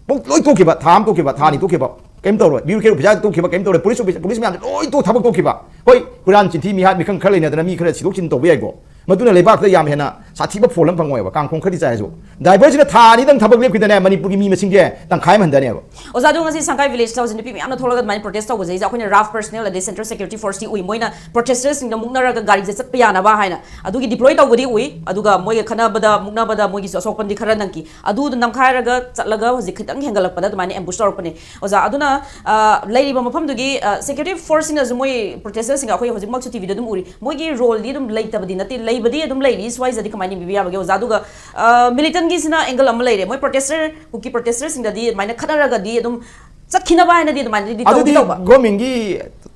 ꯄꯨꯡ ꯂꯣꯏ ꯇꯣꯛꯈꯤꯕ, ꯊꯥ ꯑꯃ ꯇꯣꯛꯈꯤꯕ, ꯊꯥ ꯑꯅꯤ ꯇꯣꯛꯈꯤꯕ, ꯀꯩꯝ ꯇꯧꯔꯣꯏ꯫ ꯕ꯭ꯌꯨꯔꯣꯀ꯭ꯔꯦꯠ ꯑꯣꯐꯤꯁꯥꯔ ꯇꯣꯛꯈꯤꯕ, ꯀꯩꯝ ꯇꯧꯔꯣꯏ꯫ ꯄꯨꯂꯤꯁ ꯑꯣꯐꯤꯁ-, ꯄꯨꯂꯤꯁ ꯃꯌꯥꯝꯁꯦ ꯂꯣꯏ ꯇꯣꯛ-, ꯊꯕꯛ ꯇꯣꯛꯈꯤꯕ꯫ ꯍꯣꯏ, ꯍꯨꯔꯥꯟ ꯆꯤꯟꯊꯤ ꯃꯤꯍꯥꯠ ꯃꯤꯈꯪ ꯈꯔ ꯂꯩꯅꯗꯅ ꯃꯤ ꯈꯔ ꯁꯤꯗꯣꯛ ꯁꯤꯟ ꯇꯧꯕ ꯌꯥꯏꯀꯣ, ꯃꯗꯨꯅ ꯂꯩꯕꯥꯛꯇ ꯌꯥꯝ ꯍꯦꯟꯅ ꯁꯥꯊꯤꯕ ꯐꯣꯜ ꯑꯃ ꯐꯪꯉꯣꯏꯕ, ꯀꯥꯡꯈꯣꯡ ꯈꯔꯗꯤ ꯆꯥꯏꯔꯁꯨ꯫ ꯗ꯭ꯔꯥꯏꯚꯔꯁꯤꯅ ꯊꯥ ꯑꯅꯤꯗꯪ ꯊꯕꯛ ꯂꯦꯞꯈꯤꯗꯅꯦ ꯃꯅꯤꯄꯨꯔꯒꯤ ꯃꯤ ꯃꯁꯤꯡꯁꯦ ꯇꯪꯈꯥꯏ ꯑꯃ ꯍꯟꯊꯅꯦꯕ꯫ ꯑꯣꯖꯥ, ꯑꯗꯣ ꯉꯁꯤ ꯁꯪꯀꯥꯏ ꯚꯤꯂꯦꯖꯇ ꯍꯧꯖꯤꯛ ꯅꯨꯄꯤ ꯃꯌꯥꯝꯅ ꯊꯣꯛꯂꯒ ꯑꯗꯨꯃꯥꯏꯅ ꯄ꯭ꯔꯣꯇꯦꯁ ꯇꯧꯕꯁꯦ ꯑꯩꯈꯣꯏꯅ ꯔꯥꯐ ꯄꯔꯁꯅꯦꯜ ꯑꯗꯩ ꯁꯦꯟꯇ꯭ꯔꯦꯜ ꯁꯦꯀ꯭ꯌꯨꯔꯤꯇꯤ ꯐꯣꯔꯁꯇꯤ ꯎꯏ, ꯃꯣꯏꯅ ꯄ꯭ꯔꯣꯇꯦꯁꯇꯔꯁꯤꯡꯗ ꯃꯨꯛꯅꯔꯒ ꯒꯥꯔꯤꯁꯦ ꯆꯠꯄ ꯌꯥꯅꯕ ꯍꯥꯏꯅ ꯑꯗꯨꯒꯤ ꯗꯤꯄ꯭ꯂꯣꯏ ꯇꯧꯕꯗꯤ ꯎꯏ, ꯑꯗꯨꯒ ꯃꯣꯏꯒ ꯈꯠꯅꯕꯗ ꯃꯨꯛꯅꯕꯗ ꯃꯣꯏꯒꯤꯁꯨ ꯑꯁꯣꯛꯄꯟꯗꯤ ꯈꯔ ꯅꯪꯈꯤ꯫ ꯑꯗꯨꯗ ꯅꯝꯈꯥꯏꯔꯒ ꯆꯠꯂꯒ ꯍꯧꯖꯤꯛ ꯈꯤꯇꯪ ꯍꯦꯟꯒꯠꯂꯛꯄꯗ ꯑꯗꯨꯃꯥꯏꯅ ꯑꯦꯝꯕꯨꯁ ꯇꯧꯔꯛꯄꯅꯦ꯫ ꯑꯣꯖꯥ, ꯑꯗꯨꯅ, ꯑ, ꯂꯩꯔꯤꯕ ꯃꯐꯝꯗꯨꯒꯤ, ꯑ, ꯁꯦꯀ꯭ꯌꯨꯔꯤꯇꯤ ꯐꯣꯔꯁꯁꯤꯅꯁꯨ ꯃꯣꯏ ꯄ꯭ꯔꯣꯇꯦꯁꯇꯔꯁꯤꯡꯒ ꯑꯩꯈꯣꯏ ꯍꯧꯖꯤꯛꯃꯛꯁꯨ ꯇꯤꯚꯤꯗ ꯑꯗꯨꯝ ꯎꯔꯤ, ꯃꯣꯏꯒꯤ ꯔꯣꯜꯗꯤ ꯑꯗꯨꯝ ꯂꯩꯇꯕꯗꯤ ꯅꯠꯇꯦ, ꯂꯩꯕꯗꯤ ꯑꯗꯨꯝ ꯂꯩꯔꯤ꯫ ꯁ꯭ꯋꯥꯏꯁꯤꯗꯗꯤ ꯀꯃꯥꯏꯅ ꯌꯦꯡꯕꯤꯕ ꯌꯥꯕꯒꯦ ꯑꯣꯖꯥ? ꯑꯗꯨꯒ, ꯑ, ꯃꯤꯂꯤꯇꯟꯒꯤꯁꯤꯅ ꯑꯦꯡꯒꯜ ꯑꯃ ꯂꯩꯔꯦ, ꯃꯣꯏ ꯄ꯭ꯔꯣꯇꯦꯁꯇꯔ, ꯀꯨꯀꯤ ꯄ꯭ꯔꯣꯇꯦꯁꯇꯔꯁꯤꯡꯗꯗꯤ ꯑꯗꯨꯃꯥꯏꯅ ꯈꯠꯅꯔꯒꯗꯤ ꯑꯗꯨꯝ ꯆꯠꯈꯤꯅꯕ ꯍꯥꯏꯅꯗꯤ ꯑꯗꯨꯃꯥꯏꯅꯗꯤ ꯇꯧꯗꯤ ꯑꯗꯨꯗꯤ ꯇꯧꯕ꯫ ꯒꯣꯔꯃꯦꯟꯒꯤ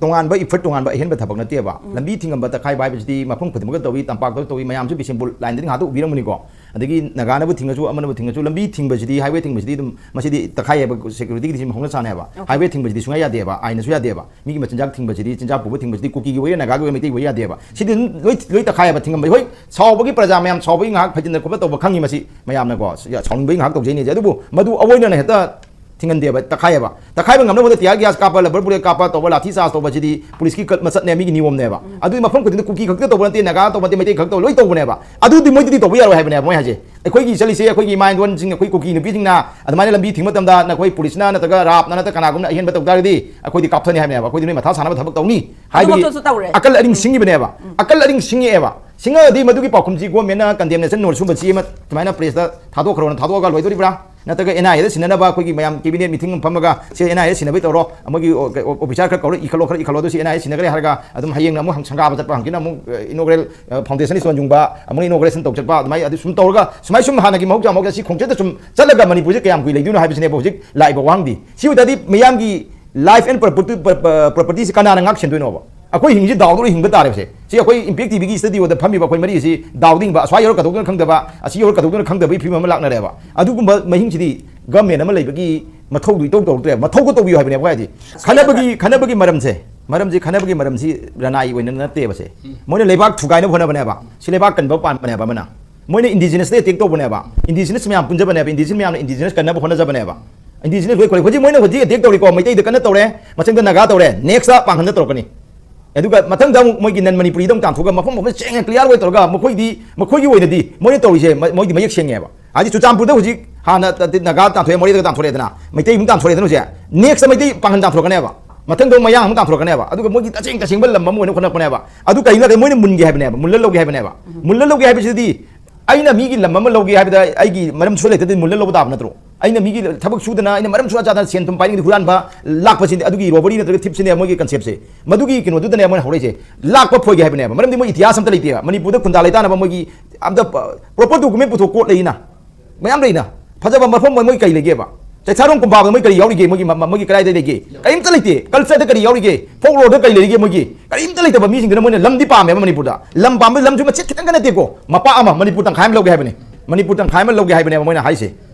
ꯇꯣꯉꯥꯟꯕ ꯏꯐꯔꯠ, ꯇꯣꯉꯥꯟꯕ ꯑꯍꯦꯟꯕ ꯊꯕꯛ ꯅꯠꯇꯦꯕ꯫ ꯂꯝꯕꯤ ꯊꯤꯡꯉꯝꯕ ꯇꯛꯈꯥꯏꯕ ꯍꯥꯏꯕꯁꯤꯗꯤ ꯃꯐꯝ ꯈꯨꯗꯤꯡꯃꯛꯇ ꯇꯧꯏ, ꯇꯝꯄꯥꯛꯇ ꯇꯧꯏ, ꯃꯌꯥꯝꯁꯨ ꯕꯤꯁꯦꯝꯄꯨꯔ ꯂꯥꯏꯟꯗꯗꯤ ꯉꯥꯏꯍꯥꯛꯇ ꯎꯕꯤꯔꯝꯒꯅꯤꯀꯣ꯫ ꯑꯗꯒꯤ ꯅꯥꯒꯥꯅꯕꯨ ꯊꯤꯡꯉꯁꯨ, ꯑꯃꯅꯕꯨ ꯊꯤꯡꯉꯁꯨ, ꯂꯝꯕꯤ ꯊꯤꯡꯕꯁꯤꯗꯤ, ꯍꯥꯏꯋꯦ ꯊꯤꯡꯕꯁꯤꯗꯤ ꯑꯗꯨꯝ ꯃꯁꯤꯗꯤ ꯇꯛꯈꯥꯏ ꯍꯥꯏꯕ ꯁꯦꯀ꯭ꯌꯨꯔꯤꯇꯤꯒꯤꯗꯤ ꯁꯤꯃ ꯍꯧꯅ ꯁꯥꯅꯦꯕ꯫ ꯍꯥꯏꯋꯦ ꯊꯤꯡꯕꯁꯤꯗꯤ ꯁꯨꯡꯌꯥ ꯌꯥꯗꯦꯕ, ꯑꯥꯏꯟꯅꯁꯨ ꯌꯥꯗꯦꯕ꯫ ꯃꯤꯒꯤ ꯃꯆꯤꯟꯖꯥꯛ ꯊꯤꯡꯕꯁꯤꯗꯤ, ꯆꯤꯟꯖꯥꯛ ꯄꯨꯕ ꯊꯤꯡꯕꯁꯤꯗꯤ ꯀꯨꯀꯤꯒꯤ ꯑꯣꯏꯒꯦꯔꯥ, ꯅꯥꯒꯥꯒꯤ ꯑꯣꯏꯒꯦꯔꯥ, ꯃꯩꯇꯩꯒꯤ ꯑꯣꯏꯒꯦꯔꯥ ꯌꯥꯗꯦꯕ꯫ ꯁꯤꯗꯤ ꯑꯗꯨꯝ ꯂꯣꯏ, ꯂꯣꯏ ꯇꯛꯈꯥꯏ ꯍꯥꯏꯕ ꯊꯤꯡꯉꯝꯕ꯫ ꯍꯣꯏ, ꯁꯥꯎꯕꯒꯤ ꯄ꯭ꯔꯖꯥ ꯃꯌꯥꯝ ꯁꯥꯎꯕꯒꯤ ꯉꯥꯏꯍꯥꯛ ꯐꯩꯖꯤꯟꯅ ꯈꯣꯠꯄ ꯇꯧꯕ ꯈꯪꯉꯤ, ꯃꯁꯤ ꯃꯌꯥꯝꯅꯀꯣ ꯁꯥꯎꯅꯤꯡꯕꯒꯤ ꯉꯥꯏꯍꯥꯛ ꯇꯧꯖꯩꯅꯦꯁꯦ꯫ ꯑꯗꯨꯕꯨ ꯃꯗꯨ ꯑꯑꯣꯏꯅꯅ ꯍꯦꯛꯇ ꯊꯤꯡꯍꯟꯗꯦꯕ, ꯇꯛꯈꯥꯏꯌꯦꯕ꯫ ꯇꯛꯈꯥꯏꯕ ꯉꯝꯅꯕ ꯍꯣꯠꯅ tear gas ꯀꯥꯞꯄ, rubber bullet ꯀꯥꯞꯄ ꯇꯧꯕ, ꯂꯥꯊꯤ ꯆꯥꯔꯖ ꯇꯧꯕꯁꯤꯗꯤ ꯄꯨꯂꯤꯁꯀꯤ ꯀ-, ꯃꯆꯠꯅꯦ, ꯃꯤꯒꯤ ꯅꯤꯌꯣꯝꯅꯦꯕ꯫ ꯑꯗꯨꯗꯤ ꯃꯐꯝ ꯈꯨꯗꯤꯡꯗ ꯀꯨꯀꯤ ꯈꯛꯇ ꯇꯧꯕ ꯅꯠꯇꯦ, ꯅꯥꯒꯥ ꯇꯧꯕ ꯅꯠꯇꯦ, ꯃꯩꯇꯩ ꯈꯛꯇ ꯇꯧꯕ, ꯂꯣꯏ ꯇꯧꯕꯅꯦꯕ꯫ ꯑꯗꯨꯗꯤ ꯃꯣꯏꯗꯗꯤ ꯇꯧꯕ ꯌꯥꯔꯣꯏ ꯍꯥꯏꯕꯅꯦꯕ ꯃꯣꯏ ꯍꯥꯏꯁꯦ꯫ ꯑꯩꯈꯣꯏꯒꯤ ꯆꯠꯂꯤꯁꯦ ꯑꯩꯈꯣꯏꯒꯤ ꯏꯃꯥ ꯏꯟꯗꯣꯟꯁꯤꯡ, ꯑꯩꯈꯣꯏ ꯀꯨꯀꯤ ꯅꯨꯄꯤꯁꯤꯡꯅ ꯑꯗꯨꯃꯥꯏꯅ ꯂꯝꯕꯤ ꯊꯤꯡꯕ ꯃꯇꯝꯗ ꯅꯈꯣꯏ ꯄꯨꯂꯤꯁꯅ ꯅꯠꯇ꯭ꯔꯒ ꯔꯥꯞꯅ ꯅꯠꯇ꯭ꯔꯒ ꯀꯅꯥꯒꯨꯝꯕꯅ ꯑꯍꯦꯟꯕ ꯇꯧ ꯇꯥꯔꯒꯗꯤ ꯑꯩꯈꯣꯏꯗꯤ ꯀꯥꯞꯊꯅꯤ ꯍꯥꯏꯕꯅꯦꯕ, ꯑꯩꯈꯣꯏꯗꯤ ꯅꯣꯏ ꯃꯊꯥ ꯁꯥꯅꯕ ꯊꯕꯛ ꯇꯧꯅꯤ ꯍꯥꯏꯕꯒꯤ ꯑꯗꯨꯃꯛꯇꯁꯨ ꯇꯧꯔꯦ꯫ ꯑꯀꯜ ꯑꯔꯤꯡ ꯁꯤꯡꯉꯤꯕꯅꯦꯕ꯫ ꯎꯝ꯫ ꯑꯀꯜ ꯑꯔꯤꯡ ꯁꯤꯡꯉꯛꯑꯦꯕ꯫ ꯁꯤꯡꯉꯛꯑꯗꯤ ꯃꯗꯨꯒꯤ ꯄꯥꯎꯈꯨꯝꯁꯤ ꯒꯣꯔꯃꯦꯟꯅ ꯀꯟꯗꯦꯝꯅꯦꯁꯟ ꯅꯣꯠ ꯁꯨꯝꯕ ꯆꯦ ꯑꯃ ꯁꯨꯃꯥꯏꯅ ꯄ꯭ꯔꯦꯁꯇ ꯊꯥꯗꯣꯛꯈ꯭ꯔꯣꯅ ꯊꯥꯗꯣꯛꯑꯒ ꯂꯣꯏꯗꯣꯔꯤꯕ꯭ꯔꯥ? ꯅꯠꯇ꯭ꯔꯒ ꯑꯦꯟ ꯑꯥꯏ ꯑꯦꯗ ꯁꯤꯟꯅꯅꯕ ꯑꯩꯈꯣꯏꯒꯤ ꯃꯌꯥꯝ ꯀꯦꯕꯤꯅꯦꯠ ꯃꯤꯇꯤꯡ ꯑꯃ ꯐꯝꯃꯒ ꯁꯤ ꯑꯦꯟ ꯑꯥꯏ ꯑꯦꯗ ꯁꯤꯟꯅꯕꯩ ꯇꯧꯔꯣ, ꯑꯃꯒꯤ ꯑꯣ-, ꯑꯣ-, ꯑꯣꯐꯤꯁꯥꯔ ꯈꯔ ꯀꯧꯔ ꯏꯈꯠꯂꯣ, ꯈꯔ ꯏꯈꯠꯂꯣ, ꯑꯗꯨ ꯁꯤ ꯑꯦꯟ ꯑꯥꯏ ꯑꯦꯗ ꯁꯤꯟꯅꯈ꯭ꯔꯦ ꯍꯥꯏꯔꯒ ꯑꯗꯨꯝ ꯍꯌꯦꯡꯅ ꯑꯃꯨꯛ ꯍꯪ-, ꯁꯪꯒꯥꯕ ꯆꯠꯄ, ꯍꯪꯆꯤꯠꯅ ꯑꯃꯨꯛ, ꯑ, ꯏꯅꯣꯒ꯭ꯔꯦꯜ, ꯑ, ꯐꯥꯎꯟꯗꯦꯁꯟ ꯏꯁꯇꯣꯟ ꯌꯨꯡꯕ, ꯑꯃꯨꯛ ꯏꯅꯣꯒ꯭ꯔꯦꯁꯟ ꯇꯧ ꯆꯠꯄ, ꯑꯗꯨꯃꯥꯏꯅ ꯑꯗꯨ ꯁꯨꯝ ꯇꯧꯔꯒ ꯁꯨꯃꯥꯏ ꯁꯨꯝ ꯍꯥꯟꯅꯒꯤ ꯃꯍꯧꯁꯥ ꯃꯍꯧꯁꯥ ꯁꯤ ꯈꯣꯡꯆꯠꯇ ꯁꯨꯝ ꯆꯠꯂꯒ ꯃꯅꯤꯄꯨꯔꯁꯦ ꯀꯌꯥꯝ ꯀꯨꯏ ꯂꯩꯗꯣꯏꯅꯣ ꯍꯥꯏꯕꯁꯤꯅꯦꯕ ꯍꯧꯖꯤꯛ ꯂꯥꯛꯏꯕ ꯋꯥꯍꯪꯗꯤ꯫ ꯁꯤ ꯑꯣꯏ ꯇꯥꯔꯗꯤ ꯃꯤꯌꯥꯝꯒꯤ life and property, ꯄ꯭ꯔ-, ꯄ꯭ꯔ-, propertyꯁꯤ ꯀꯅꯥꯅ ꯉꯥꯛ ꯁꯦꯟꯗꯣꯏꯅꯣꯕ? ꯑꯩꯈꯣꯏ ꯍꯤꯡꯉꯤꯁꯤ ꯗꯥꯎꯗ ꯂꯣꯏ ꯍꯤꯡꯕ ꯇꯥꯔꯦꯕꯁꯦ꯫ ꯁꯤ ꯑꯩꯈꯣꯏ ꯏꯝꯄꯦꯛ ꯇꯤꯚꯤꯒꯤ ꯁ꯭ꯇꯨꯗꯤꯑꯣꯗ ꯐꯝꯃꯤꯕ ꯑꯩꯈꯣꯏ ꯃꯔꯤꯁꯤ ꯗꯥꯎꯗ ꯍꯤꯡꯕ, ꯑꯁ꯭ꯋꯥꯏ ꯌꯧꯔ ꯀꯗꯧꯗꯣꯏꯅꯣ ꯈꯪꯗꯕ, ꯑꯁꯤ ꯌꯧꯔ ꯀꯗꯧꯗꯣꯏꯅꯣ ꯈꯪꯗꯕꯒꯤ ꯐꯤꯕꯝ ꯑꯃ ꯂꯥꯛꯅꯔꯦꯕ꯫ ꯑꯗꯨꯒꯨꯝꯕ ꯃꯍꯤꯡꯁꯤꯗꯤ ꯒꯃꯦꯟ ꯑꯃ ꯂꯩꯕꯒꯤ ꯃꯊꯧꯗꯨ ꯏꯇꯧ ꯇꯧꯔꯛꯇ꯭ꯔꯦ꯫ ꯃꯊꯧꯒ ꯇꯧꯕꯤꯌꯨ ꯍꯥꯏꯕꯅꯦ ꯑꯩꯈꯣꯏ ꯍꯥꯏꯗꯤ꯫ ꯈꯟꯅꯕꯒꯤ, ꯈꯟꯅꯕꯒꯤ ꯃꯔꯝꯁꯦ, ꯃꯔꯝꯁꯦ, ꯈꯟꯅꯕꯒꯤ ꯃꯔꯝꯁꯤ ꯔꯅꯥꯏ ꯑꯣꯏꯅ ꯅꯠꯇꯦꯕꯁꯦ꯫ ꯎꯝ꯫ ꯃꯣꯏꯅ ꯂꯩꯕꯥꯛ ꯊꯨꯒꯥꯏꯅꯕ ꯍꯣꯠꯅꯕꯅꯦꯕ꯫ ꯁꯤ ꯂꯩꯕꯥꯛ ꯀꯟꯕ ꯄꯥꯟꯕꯅꯦꯕ ꯑꯃꯅ꯫ ꯃꯣꯏꯅ ꯏꯟꯗꯤꯖꯤꯅꯁꯇ ꯑꯦꯇꯦꯛ ꯇꯧꯕꯅꯦꯕ꯫ ꯏꯟꯗꯤꯖꯤꯅꯁ ꯃꯌꯥꯝ ꯄꯨꯟꯖꯕꯅꯦꯕ꯫ ꯏꯟꯗꯤꯖꯤꯅꯁ ꯃꯌꯥꯝꯅ ꯏꯟꯗꯤꯖꯤꯅꯁ ꯀꯟꯅꯕ ꯍꯣꯠꯅꯖꯕꯅꯦꯕ꯫ ꯏꯟꯗꯤꯖꯤꯅꯁ ꯂꯣꯏ ꯈꯣꯏ-, ꯍꯧꯖꯤꯛ ꯃꯣꯏꯅ ꯍꯧꯖꯤꯛ ꯑꯦꯇꯦꯛ ꯇꯧꯔꯤꯀꯣ, ꯃꯩꯇꯩꯗ ꯀꯟꯅ ꯇꯧꯔꯦ, ꯃꯊꯪꯗ ꯅꯥꯒꯥ ꯇꯧꯔꯦ, ꯅꯦꯛꯁꯇ ꯄꯥꯡꯒꯟꯗ ꯇꯧꯔꯛꯀꯅꯤ꯫ ꯑꯗꯨꯒ ꯃꯊꯪꯗ ꯑꯃꯨꯛ ꯃꯣꯏꯒꯤ ꯅꯟ ꯃꯅꯤꯄꯨꯔꯤꯗ ꯑꯃꯨꯛ ꯇꯥꯟꯊꯣꯛꯑꯒ ꯃꯐꯝ ꯃꯐꯝ ꯁꯦꯡꯅ ꯀ꯭ꯂꯤꯌꯥꯔ ꯑꯣꯏ ꯇꯧꯔꯒ ꯃꯈꯣꯏꯗꯤ, ꯃꯈꯣꯏꯒꯤ ꯑꯣꯏꯅꯗꯤ ꯃꯣꯏꯅ ꯇꯧꯔꯤꯁꯦ ꯃ-, ꯃꯣꯏꯗꯤ ꯃꯌꯦꯛ ꯁꯦꯡꯉꯦꯕ꯫ ꯍꯥꯏꯗꯤ ꯆꯨꯔꯆꯥꯟꯄꯨꯔꯗ ꯍꯧꯖꯤꯛ ꯍꯥꯟꯅ ꯇ-, ꯇ-, ꯅꯥꯒꯥ ꯇꯥꯟꯊꯣꯛꯑꯦ, ꯃꯣꯔꯦꯗꯒ ꯇꯥꯟꯊꯣꯔꯛꯑꯦꯗꯅ, ꯃꯩꯇꯩ ꯑꯃꯨꯛ ꯇꯥꯟꯊꯣꯔꯛꯑꯦꯗꯅ ꯍꯧꯖꯤꯛ꯫ ꯅꯦꯛꯁꯇ ꯃꯩꯇꯩ ꯄꯥꯡꯒꯟ ꯇꯥꯟꯊꯣꯔꯛꯀꯅꯦꯕ꯫ ꯃꯊꯪꯗ ꯃꯌꯥꯡ ꯑꯃꯨꯛ ꯇꯥꯟꯊꯣꯔꯛꯀꯅꯦꯕ꯫ ꯑꯗꯨꯒ ꯃꯣꯏꯒꯤ ꯇꯁꯦꯡ ꯇꯁꯦꯡꯕ ꯂꯝ ꯑꯃ ꯑꯣꯏꯅ ꯍꯣꯠꯅꯔꯛꯄꯅꯦꯕ꯫ ꯑꯗꯨ ꯀꯩꯅꯣ ꯍꯥꯏꯔꯗꯤ ꯃꯣꯏꯅ ꯃꯨꯟꯒꯦ ꯍꯥꯏꯕꯅꯦꯕ, ꯃꯨꯜꯂ ꯂꯧꯒꯦ ꯍꯥꯏꯕꯅꯦꯕ꯫ ꯎꯝ꯫ ꯃꯨꯜꯂ ꯂꯧꯒꯦ ꯍꯥꯏꯕꯁꯤꯗꯤ ꯑꯩꯅ ꯃꯤꯒꯤ ꯂꯝ ꯑꯃ ꯂꯧꯒꯦ ꯍꯥꯏꯕꯗ ꯑꯩꯒꯤ ꯃꯔꯝ ꯁꯨ ꯂꯩꯇꯗꯤ ꯃꯨꯜꯂ ꯂꯧꯕ ꯇꯥꯕ ꯅꯠꯇ꯭ꯔꯣ? ꯑꯩꯅ ꯃꯤꯒꯤ ꯊꯕꯛ ꯁꯨꯗꯅ ꯑꯩꯅ ꯃꯔꯝ ꯁꯨ ꯆꯥꯗꯅ ꯁꯦꯟ ꯊꯨꯝ ꯄꯥꯏꯅꯤꯡꯗꯤ ꯍꯨꯔꯥꯟꯕ ꯂꯥꯛꯄꯁꯤꯗꯤ ꯑꯗꯨꯒꯤ ꯔꯣꯕꯔꯤ ꯅꯠꯇ꯭ꯔꯒ ꯊꯤꯞꯁꯤꯅꯦ ꯃꯣꯏꯒꯤ ꯀꯟꯁꯦꯞꯁꯦ꯫ ꯃꯗꯨꯒꯤ ꯀꯩꯅꯣꯗꯨꯗꯅꯦ ꯃꯣꯏꯅ ꯍꯧꯔꯛꯏꯁꯦ꯫ ꯂꯥꯛꯄ ꯐꯣꯏꯒꯦ ꯍꯥꯏꯕꯅꯦꯕ꯫ ꯃꯔꯝꯗꯤ ꯃꯣꯏ ꯏꯇꯤꯍꯥꯁ ꯑꯝꯇ ꯂꯩꯇꯦꯕ꯫ ꯃꯅꯤꯄꯨꯔꯗ ꯈꯨꯟꯗꯥ ꯂꯩꯇꯥꯅꯕ ꯃꯣꯏꯒꯤ ꯑꯝꯇ ꯄ-, proper document ꯄꯨꯊꯣꯛ ꯀꯣꯠ ꯂꯩꯅ꯫ ꯃꯌꯥꯝ ꯂꯩꯅ꯫ ꯐꯖꯕ ꯃꯐꯝ ꯃꯣꯏ, ꯃꯣꯏ ꯀꯔꯤ ꯂꯩꯒꯦꯕ? ꯆꯩꯊꯥꯔꯣꯡ ꯀꯨꯝꯕꯥꯕꯗ ꯃꯣꯏ ꯀꯔꯤ ꯌꯥꯎꯔꯤꯒꯦ? ꯃꯣꯏꯒꯤ ꯃ-, ꯃ-, ꯃꯣꯏꯒꯤ ꯀꯗꯥꯏꯗ ꯂꯩꯒꯦ? ꯀꯔꯤꯝꯇ ꯂꯩꯇꯦ꯫ Cultureꯗ ꯀꯔꯤ ꯌꯥꯎꯔꯤꯒꯦ? Folkloreꯗ ꯀꯔꯤ ꯂꯩꯔꯤꯒꯦ ꯃꯣꯏꯒꯤ? ꯀꯔꯤꯝꯇ ꯂꯩꯇꯕ ꯃꯤꯁꯤꯡꯗꯨꯅ ꯃꯣꯏꯅ ꯂꯝꯗꯤ ꯄꯥꯝꯃꯦꯕ ꯃꯅꯤꯄꯨꯔꯗ꯫ ꯂꯝ ꯄꯥꯝꯕ ꯂꯝꯁꯨ ꯃꯆꯦꯠ ꯈꯤꯇꯪꯒ ꯅꯠꯇꯦꯀꯣ꯫ ꯃꯄꯥ ꯑꯃ ꯃꯅꯤꯄꯨꯔ ꯇꯪꯈꯥꯏ ꯑꯃ ꯂꯧꯒꯦ ꯍꯥꯏꯕꯅꯤ꯫ ꯃꯅꯤꯄꯨꯔ ꯇꯪꯈꯥꯏ ꯑꯃ ꯂꯧꯒꯦ ꯍꯥꯏꯕꯅꯦꯕ ꯃꯣꯏꯅ ꯍꯥꯏꯁꯦ꯫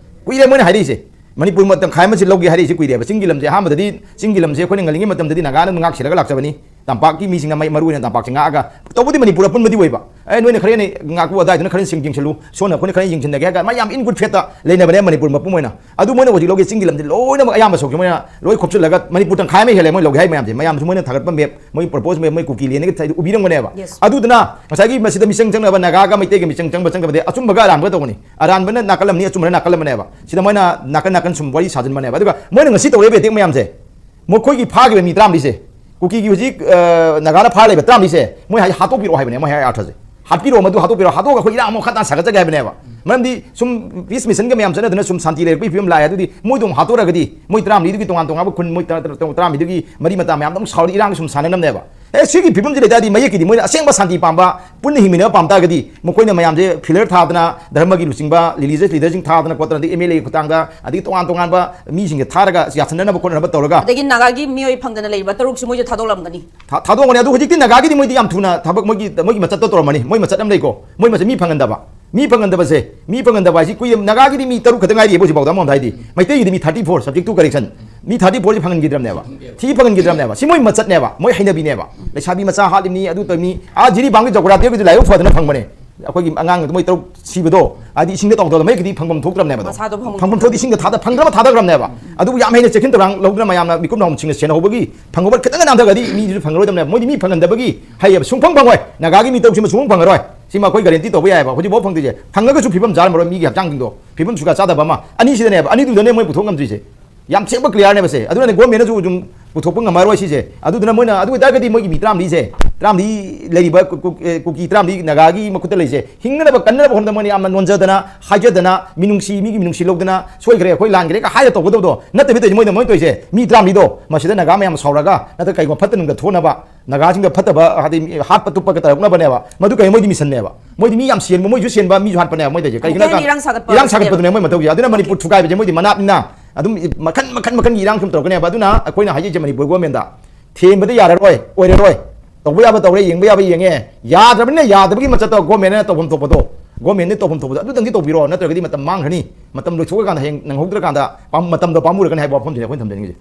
ꯀꯨꯏꯔꯦ ꯃꯣꯏꯅ ꯍꯥꯏꯔꯛꯏꯁꯦ꯫ ꯃꯅꯤꯄꯨꯔ ꯃ-, ꯇꯪꯈꯥꯏ ꯑꯃꯁꯤ ꯂꯧꯒꯦ ꯍꯥꯏꯔꯛꯏꯁꯦ ꯀꯨꯏꯔꯦꯕ꯫ ꯆꯤꯡꯒꯤ ꯂꯝꯁꯦ ꯑꯍꯥꯟꯕꯗꯗꯤ, ꯆꯤꯡꯒꯤ ꯂꯝꯁꯦ ꯑꯩꯈꯣꯏꯅ ꯉꯜꯂꯤꯉꯩ ꯃꯇꯝꯗꯗꯤ ꯅꯥꯒꯥꯅ ꯑꯗꯨꯝ ꯉꯥꯛ ꯁꯦꯜꯂꯒ ꯂꯥꯛꯆꯕꯅꯤ꯫ ꯇꯝꯄꯥꯛꯀꯤ ꯃꯤꯁꯤꯡꯅ ꯃꯩ-, ꯃꯔꯨ ꯑꯣꯏꯅ ꯇꯝꯄꯥꯛꯁꯦ ꯉꯥꯛꯑꯒ, ꯇꯧꯕꯗꯤ ꯃꯅꯤꯄꯨꯔ ꯑꯄꯨꯟꯕꯗꯤ ꯑꯣꯏꯕ, "ꯑꯦ, ꯅꯣꯏꯅ ꯈꯔ ꯍꯦꯟꯅ ꯉꯥꯛꯄꯨ, ꯑꯗꯥꯏꯗꯨꯅ ꯈꯔ ꯍꯦꯟꯅ ꯌꯦꯡꯁꯤꯜꯂꯨ, ꯁꯣꯝꯅ ꯑꯩꯈꯣꯏꯅ ꯈꯔ ꯌꯦꯡꯁꯤꯟꯅꯒꯦ" ꯍꯥꯏꯔꯒ ꯃꯌꯥꯝ in good faith ꯇ ꯂꯩꯅꯕꯅꯦ ꯃꯅꯤꯄꯨꯔ ꯃꯄꯨꯝ ꯑꯣꯏꯅ꯫ ꯑꯗꯨ ꯃꯣꯏꯅ ꯍꯧꯖꯤꯛ ꯂꯧꯒꯦ ꯆꯤꯡꯒꯤ ꯂꯝꯁꯦ ꯂꯣꯏꯅꯃꯛ ꯑꯌꯥꯝꯕ ꯁꯔꯨꯛꯁꯦ ꯃꯣꯏꯅ ꯂꯣꯏ ꯈꯣꯞꯆꯤꯜꯂꯒ ꯃꯅꯤꯄꯨꯔ ꯇꯪꯈꯥꯏ ꯑꯃ ꯍꯦꯜꯂꯦ ꯃꯣꯏ ꯂꯧꯒꯦ ꯍꯥꯏ ꯃꯌꯥꯝꯁꯦ꯫ ꯃꯌꯥꯝꯁꯨ ꯃꯣꯏꯅ ꯊꯥꯒꯠꯄ map, ꯃꯣꯏ propose map, ꯃꯣꯏ ꯀꯨꯀꯤ land ꯒꯤ ꯊꯥꯏꯗꯣ ꯎꯕꯤꯔꯝꯒꯅꯦꯕ꯫ Yes. ꯑꯗꯨꯗꯨꯅ ꯉꯁꯥꯏꯒꯤ ꯃꯁꯤꯗ ꯃꯤꯆꯪ ꯆꯪꯅꯕ ꯅꯥꯒꯥꯒ ꯃꯩꯇꯩꯒ ꯃꯤꯆꯪ ꯆꯪꯕ ꯆꯪꯗꯕꯗꯤ ꯑꯆꯨꯝꯕꯒ ꯑꯔꯥꯟꯕꯒ ꯇꯧꯕꯅꯤ꯫ ꯑꯔꯥꯟꯕꯅ ꯅꯥꯀꯜ ꯑꯃꯅꯤ, ꯑꯆꯨꯝꯕꯅ ꯅꯥꯀꯜ ꯑꯃꯅꯦꯕ꯫ ꯁꯤꯗ ꯃꯣꯏꯅ ꯅꯥꯀꯟ ꯅꯥꯀꯟ ꯁꯨꯝ ꯋꯥꯔꯤ ꯁꯥꯖꯤꯟꯕꯅꯦꯕ꯫ ꯑꯗꯨꯒ ꯃꯣꯏꯅ ꯉꯁꯤ ꯇꯧꯔꯛꯏꯕ attack ꯃꯌꯥꯝꯁꯦ, ꯃꯈꯣꯏꯒꯤ ꯐꯥꯈꯤꯕ ꯃꯤ ꯇꯔꯥꯃꯔꯤꯁꯦ, ꯀꯨꯀꯤꯒꯤ ꯍꯧꯖꯤꯛ, ꯑ, ꯅꯥꯒꯥꯅ ꯐꯥꯔ ꯂꯩꯕ ꯇꯔꯥꯃꯔꯤꯁꯦ, ꯃꯣꯏ ꯍꯥꯏ ꯍꯥꯠꯇꯣꯛꯄꯤꯔꯛꯑꯣ ꯍꯥꯏꯕꯅꯦ, ꯃꯣꯏ ꯍꯥꯏ ꯑꯔꯊꯁꯦ꯫ ꯍꯥꯠꯄꯤꯔꯛꯑꯣ, ꯃꯗꯨ ꯍꯥꯠꯇꯣꯛꯄꯤꯔꯛꯑꯣ, ꯍꯥꯠꯇꯣꯛꯑꯒ ꯑꯩꯈꯣꯏ ꯏꯔꯥꯡ ꯑꯃꯨꯛ ꯃꯈꯥ ꯇꯥꯅ ꯁꯥꯒꯠꯆꯒꯦ ꯍꯥꯏꯕꯅꯦꯕ꯫ ꯃꯔꯝꯗꯤ ꯁꯨꯝ peace mission ꯒ ꯃꯌꯥꯝ ꯆꯠꯅꯗꯅ ꯁꯨꯝ ꯁꯥꯟꯇꯤ ꯂꯩꯔꯛꯄꯒꯤ ꯐꯤꯕꯝ ꯂꯥꯛꯑꯦ꯫ ꯑꯗꯨꯗꯤ ꯃꯣꯏꯗꯣ ꯑꯃꯨꯛ ꯍꯥꯠꯇꯣꯛꯑꯒꯗꯤ ꯃꯣꯏ ꯇꯔꯥꯃꯔꯤꯗꯨꯒꯤ ꯇꯣꯉꯥꯟ ꯇꯣꯉꯥꯟꯕ ꯈꯨꯟ, ꯃꯣꯏ ꯇꯔꯥ-, ꯇꯔꯥ-, ꯇꯔꯥꯃꯔꯤꯗꯨꯒꯤ ꯃꯔꯤ ꯃꯇꯥ ꯃꯌꯥꯝꯗꯣ ꯑꯃꯨꯛ ꯁꯥꯎꯔꯗꯤ ꯏꯔꯥꯡ ꯁꯨꯝ ꯁꯥꯟꯅꯅꯕꯅꯦꯕ꯫ ꯑꯦ, ꯁꯤꯒꯤ ꯐꯤꯕꯝꯁꯤ ꯂꯩꯇꯥꯔꯗꯤ ꯃꯌꯦꯛꯀꯤꯗꯤ ꯃꯣꯏꯅ ꯑꯁꯦꯡꯕ ꯁꯥꯟꯇꯤ ꯄꯥꯝꯕ, ꯄꯨꯟꯅ ꯍꯤꯡꯃꯤꯟꯅꯕ ꯄꯥꯝ ꯇꯥꯔꯒꯗꯤ ꯃꯈꯣꯏꯅ ꯃꯌꯥꯝꯁꯦ filler ꯊꯥꯗꯅ, ꯙꯔꯃꯒꯤ ꯂꯨꯆꯤꯡꯕ religious leader ꯁꯤꯡ ꯊꯥꯗꯅ ꯈꯣꯠꯇꯅ, ꯑꯗꯩ MLA ꯒꯤ ꯈꯨꯠꯊꯥꯡꯗ, ꯑꯗꯒꯤ ꯇꯣꯉꯥꯟ ꯇꯣꯉꯥꯟꯕ ꯃꯤꯁꯤꯡꯁꯦ ꯊꯥꯔꯒ ꯌꯥꯁꯟꯅꯅꯕ ꯈꯣꯠꯅꯅꯕ ꯇꯧꯔꯒ ꯑꯗꯒꯤ ꯅꯥꯒꯥꯒꯤ ꯃꯤꯑꯣꯏ ꯐꯪꯗꯅ ꯂꯩꯔꯤꯕ ꯇꯔꯨꯛꯁꯨ ꯃꯣꯏꯁꯨ ꯊꯥꯗꯣꯛꯂꯝꯒꯅꯤ꯫ ꯊꯥ-, ꯊꯥꯗꯣꯛꯑꯝꯒꯅꯤ꯫ ꯑꯗꯨ ꯍꯧꯖꯤꯛꯇꯤ ꯅꯥꯒꯥꯒꯤꯗꯤ ꯃꯣꯏꯗꯤ ꯌꯥꯝ ꯊꯨꯅ ꯊꯕꯛ ꯃꯣꯏꯒꯤ, ꯃꯣꯏꯒꯤ ꯃꯆꯠꯇꯣ ꯇꯧꯔꯝꯃꯅꯤ꯫ ꯃꯣꯏ ꯃꯆꯠ ꯑꯃ ꯂꯩꯀꯣ, ꯃꯣꯏ ꯃꯆꯠ ꯃꯤ ꯐꯪꯍꯟꯗꯕ꯫ ꯃꯤ ꯐꯪꯍꯟꯗꯕꯁꯦ, ꯃꯤ ꯐꯪꯍꯟꯗꯕ ꯍꯥꯏꯁꯤ ꯀꯨꯏꯔꯦ꯫ ꯅꯥꯒꯥꯒꯤꯗꯤ ꯃꯤ ꯇꯔꯨꯛ ꯈꯛꯇ ꯉꯥꯏꯔꯤꯕ ꯍꯧꯖꯤꯛꯐꯥꯎꯗ ꯑꯃꯔꯣꯝꯗ ꯍꯥꯏꯗꯤ꯫ ꯃꯩꯇꯩꯒꯤꯗꯤ ꯃꯤ thirty four, subject to correction, me thirty four ꯁꯤ ꯐꯪꯍꯟꯈꯤꯗ꯭ꯔꯕꯅꯦꯕ꯫ ꯊꯤ ꯐꯪꯍꯟꯈꯤꯗ꯭ꯔꯕꯅꯦꯕ꯫ ꯁꯤ ꯃꯣꯏ ꯃꯆꯠꯅꯦꯕ, ꯃꯣꯏ ꯍꯩꯅꯕꯤꯅꯦꯕ꯫ ꯂꯩꯁꯥꯕꯤ ꯃꯆꯥ ꯍꯥꯠꯂꯤꯕꯅꯤ, ꯑꯗꯨ ꯇꯧꯔꯤꯕꯅꯤ꯫ ꯑꯥ ꯖꯤꯔꯤꯕꯥꯝꯒꯤ ꯖꯒꯣꯔꯥꯇꯦꯜꯒꯤꯁꯨ ꯂꯥꯏꯕꯛ ꯐꯗꯅ ꯐꯪꯕꯅꯦ꯫ ꯑꯩꯈꯣꯏꯒꯤ ꯑꯉꯥꯡ ꯃꯣꯏ ꯇꯔꯨꯛ ꯁꯤꯕꯗꯣ, ꯍꯥꯏꯗꯤ ꯏꯁꯤꯡꯗ ꯇꯧꯗꯕ, ꯃꯌꯦꯛꯀꯤꯗꯤ ꯐꯪꯐꯝ ꯊꯣꯛꯇ꯭ꯔꯕꯅꯦꯕ ꯑꯗꯣ꯫ ꯃꯁꯥꯗꯣ ꯐꯪꯐꯝ ꯐꯪꯐꯝ ꯊꯣꯛꯇꯦ, ꯏꯁꯤꯡꯗ ꯊꯥꯗ ꯐꯪꯗ꯭ꯔꯕ ꯊꯥꯗꯈ꯭ꯔꯕꯅꯦꯕ꯫ ꯑꯗꯨꯕꯨ ꯌꯥꯝ ꯍꯦꯟꯅ ꯆꯦꯛꯁꯤꯟ ꯊꯧꯔꯥꯡ ꯂꯧꯗꯅ ꯃꯌꯥꯝꯅ ꯃꯤꯀꯨꯞ ꯅꯥꯍꯨꯝꯁꯤꯡꯅ ꯁꯦꯟꯅꯍꯧꯕꯒꯤ ꯐꯪꯍꯧꯕ ꯈꯤꯇꯪꯒ ꯅꯥꯟꯊꯈ꯭ꯔꯗꯤ ꯃꯤꯁꯨ ꯐꯪꯉꯔꯣꯏꯗꯕꯅꯦꯕ꯫ ꯃꯣꯏꯗꯤ ꯃꯤ ꯐꯪꯍꯟꯗꯕꯒꯤ ꯍꯩꯌꯦꯕ꯫ ꯁꯨꯡꯐꯪ ꯐꯪꯉꯣꯏ꯫ ꯅꯥꯒꯥꯒꯤ ꯃꯤ ꯇꯔꯨꯛꯁꯤꯃ ꯁꯨꯡꯐꯪ ꯐꯪꯉꯔꯣꯏ꯫ ꯁꯤꯃ ꯑꯩꯈꯣꯏ guarantee ꯇꯧꯕ ꯌꯥꯏꯑꯕ꯫ ꯍꯧꯖꯤꯛꯐꯥꯎ ꯐꯪꯗ꯭ꯔꯤꯁꯦ꯫ ꯐꯪꯉꯒꯁꯨ ꯐꯤꯕꯝ ꯆꯥꯔꯝꯃꯔꯣꯏ ꯃꯤꯒꯤ ꯍꯛꯆꯥꯡꯁꯤꯡꯗꯣ꯫ ꯐꯤꯕꯝ ꯁꯨꯀꯥ ꯆꯥꯗꯕ ꯑꯃ꯫ ꯑꯅꯤꯁꯤꯗꯅꯦꯕ, ꯑꯅꯤꯗꯨꯗꯅꯦ ꯃꯣꯏ ꯄꯨꯊꯣꯛ ꯉꯝꯗ꯭ꯔꯤꯁꯦ꯫ ꯌꯥꯝ ꯁꯦꯡꯕ clear ꯅꯦꯕ ꯁꯦ꯫ ꯑꯗꯨꯅꯅꯦ government ꯅꯁꯨ ꯑꯗꯨꯝ ꯄꯨꯊꯣꯛꯄ ꯉꯝꯃꯔꯣꯏ ꯁꯤꯁꯦ꯫ ꯑꯗꯨꯗꯨꯅ ꯃꯣꯏꯅ ꯑꯗꯨ ꯑꯣꯏꯇꯥꯔꯒꯗꯤ ꯃꯣꯏꯒꯤ ꯃꯤ ꯇꯔꯥꯃꯔꯤꯁꯦ, ꯇꯔꯥꯃꯔꯤ ꯂꯩꯔꯤꯕ ꯀꯨ-, ꯀꯨ-, ꯑꯦ, ꯀꯨꯀꯤ ꯇꯔꯥꯃꯔꯤ ꯅꯥꯒꯥꯒꯤ ꯃꯈꯨꯠꯇ ꯂꯩꯁꯦ, ꯍꯤꯡꯅꯅꯕ ꯀꯟꯅꯅꯕ ꯍꯣꯠꯅꯕꯗ ꯃꯣꯏꯅ ꯌꯥꯝꯅ ꯅꯣꯟꯖꯗꯅ, ꯍꯥꯏꯖꯗꯅ, ꯃꯤꯅꯨꯡꯁꯤ, ꯃꯤꯒꯤ ꯃꯤꯅꯨꯡꯁꯤ ꯂꯧꯗꯅ, "ꯁꯣꯏꯈ꯭ꯔꯦ, ꯑꯩꯈꯣꯏ ꯂꯥꯟꯈ꯭ꯔꯦꯒ" ꯍꯥꯏꯔ ꯇꯧꯒꯗꯕꯗꯣ ꯅꯠꯇꯕꯤ ꯇꯧꯔꯤꯁꯦ꯫ ꯃꯣꯏꯅ, ꯃꯣꯏꯅ ꯇꯧꯔꯤꯁꯦ, ꯃꯤ ꯇꯔꯥꯃꯔꯤꯗꯣ ꯃꯁꯤꯗ ꯅꯥꯒꯥ ꯃꯌꯥꯝ ꯁꯥꯎꯔꯒ ꯅꯠꯇ꯭ꯔꯒ ꯀꯩꯒꯨꯝꯕ ꯐꯠꯇ ꯅꯨꯡꯗ ꯊꯣꯛꯅꯕ, ꯅꯥꯒꯥꯁꯤꯡꯗ ꯐꯠꯇꯕ, ꯍꯥꯏꯗꯤ, ꯍꯥꯠꯄ ꯇꯨꯞꯄꯒ ꯇꯧꯔꯛꯅꯕꯅꯦꯕ꯫ ꯃꯗꯨ ꯀꯩ ꯃꯣꯏꯗꯤ mission ꯅꯦꯕ꯫ ꯃꯣꯏꯗꯤ ꯃꯤ ꯌꯥꯝ ꯁꯤꯍꯟꯕ, ꯃꯣꯏꯁꯨ ꯁꯤꯍꯟꯕ, ꯃꯤꯁꯨ ꯍꯥꯠꯄꯅꯦꯕ ꯃꯣꯏ ꯇꯧꯔꯤꯁꯦ꯫ ꯀꯩꯒꯤꯅꯣ ꯍꯥꯏ ꯍꯥꯏꯗꯤ ꯀꯥꯟꯗ ꯏꯔꯥꯡ ꯁꯥꯒꯠꯄ ꯏꯔꯥꯡ ꯁꯥꯒꯠꯄꯗꯨꯅꯦ ꯃꯣꯏ ꯃꯊꯧꯁꯦ꯫ ꯑꯗꯨꯅ ꯃꯅꯤꯄꯨꯔ ꯊꯨꯒꯥꯏꯕꯁꯦ ꯃꯣꯏꯗꯤ ꯃꯅꯥꯠꯅꯤꯅ ꯑꯗꯨꯝ ꯃꯈꯟ, ꯃꯈꯟ, ꯃꯈꯟꯒꯤ ꯏꯔꯥꯡ ꯁꯨꯝ ꯇꯧꯔꯛꯀꯅꯦꯕ꯫ ꯑꯗꯨꯅ ꯑꯩꯈꯣꯏꯅ ꯍꯥꯏꯖꯩꯁꯦ ꯃꯅꯤꯄꯨꯔ government ꯗ ꯊꯦꯝꯕꯗ ꯌꯥꯔꯔꯣꯏ, ꯑꯣꯏꯔꯔꯣꯏ꯫ ꯇꯧꯕ ꯌꯥꯕ ꯇꯧꯔꯦ, ꯌꯦꯡꯕ ꯌꯥꯕ ꯌꯦꯡꯉꯦ꯫ ꯌꯥꯗ꯭ꯔꯕꯅꯤꯅ ꯌꯥꯗꯕꯒꯤ ꯃꯆꯠꯇꯣ government ꯅ ꯇꯧꯐꯝ ꯊꯣꯛꯄꯗꯣ, government ꯅ ꯇꯧꯐꯝ ꯊꯣꯛꯄꯗꯣ ꯑꯗꯨꯗꯪꯗꯤ ꯇꯧꯕꯤꯔꯣ, ꯅꯠꯇ꯭ꯔꯒꯗꯤ ꯃꯇꯝ ꯃꯥꯡꯈ꯭ꯔꯅꯤ꯫ ꯃꯇꯝ ꯂꯣꯏꯊꯣꯛꯑꯀꯥꯟꯗ ꯍꯌꯦꯡ ꯅꯪꯍꯧꯗ꯭ꯔꯀꯥꯟꯗ ꯄꯥꯝ-, ꯃꯇꯝꯗꯣ ꯄꯥꯝꯃꯨꯔꯒꯅꯤ ꯍꯥꯏꯕ ꯋꯥꯐꯝꯁꯤꯅꯦ ꯑꯩꯈꯣꯏꯅ ꯊꯝꯖꯅꯤꯡꯉꯤꯁꯦ꯫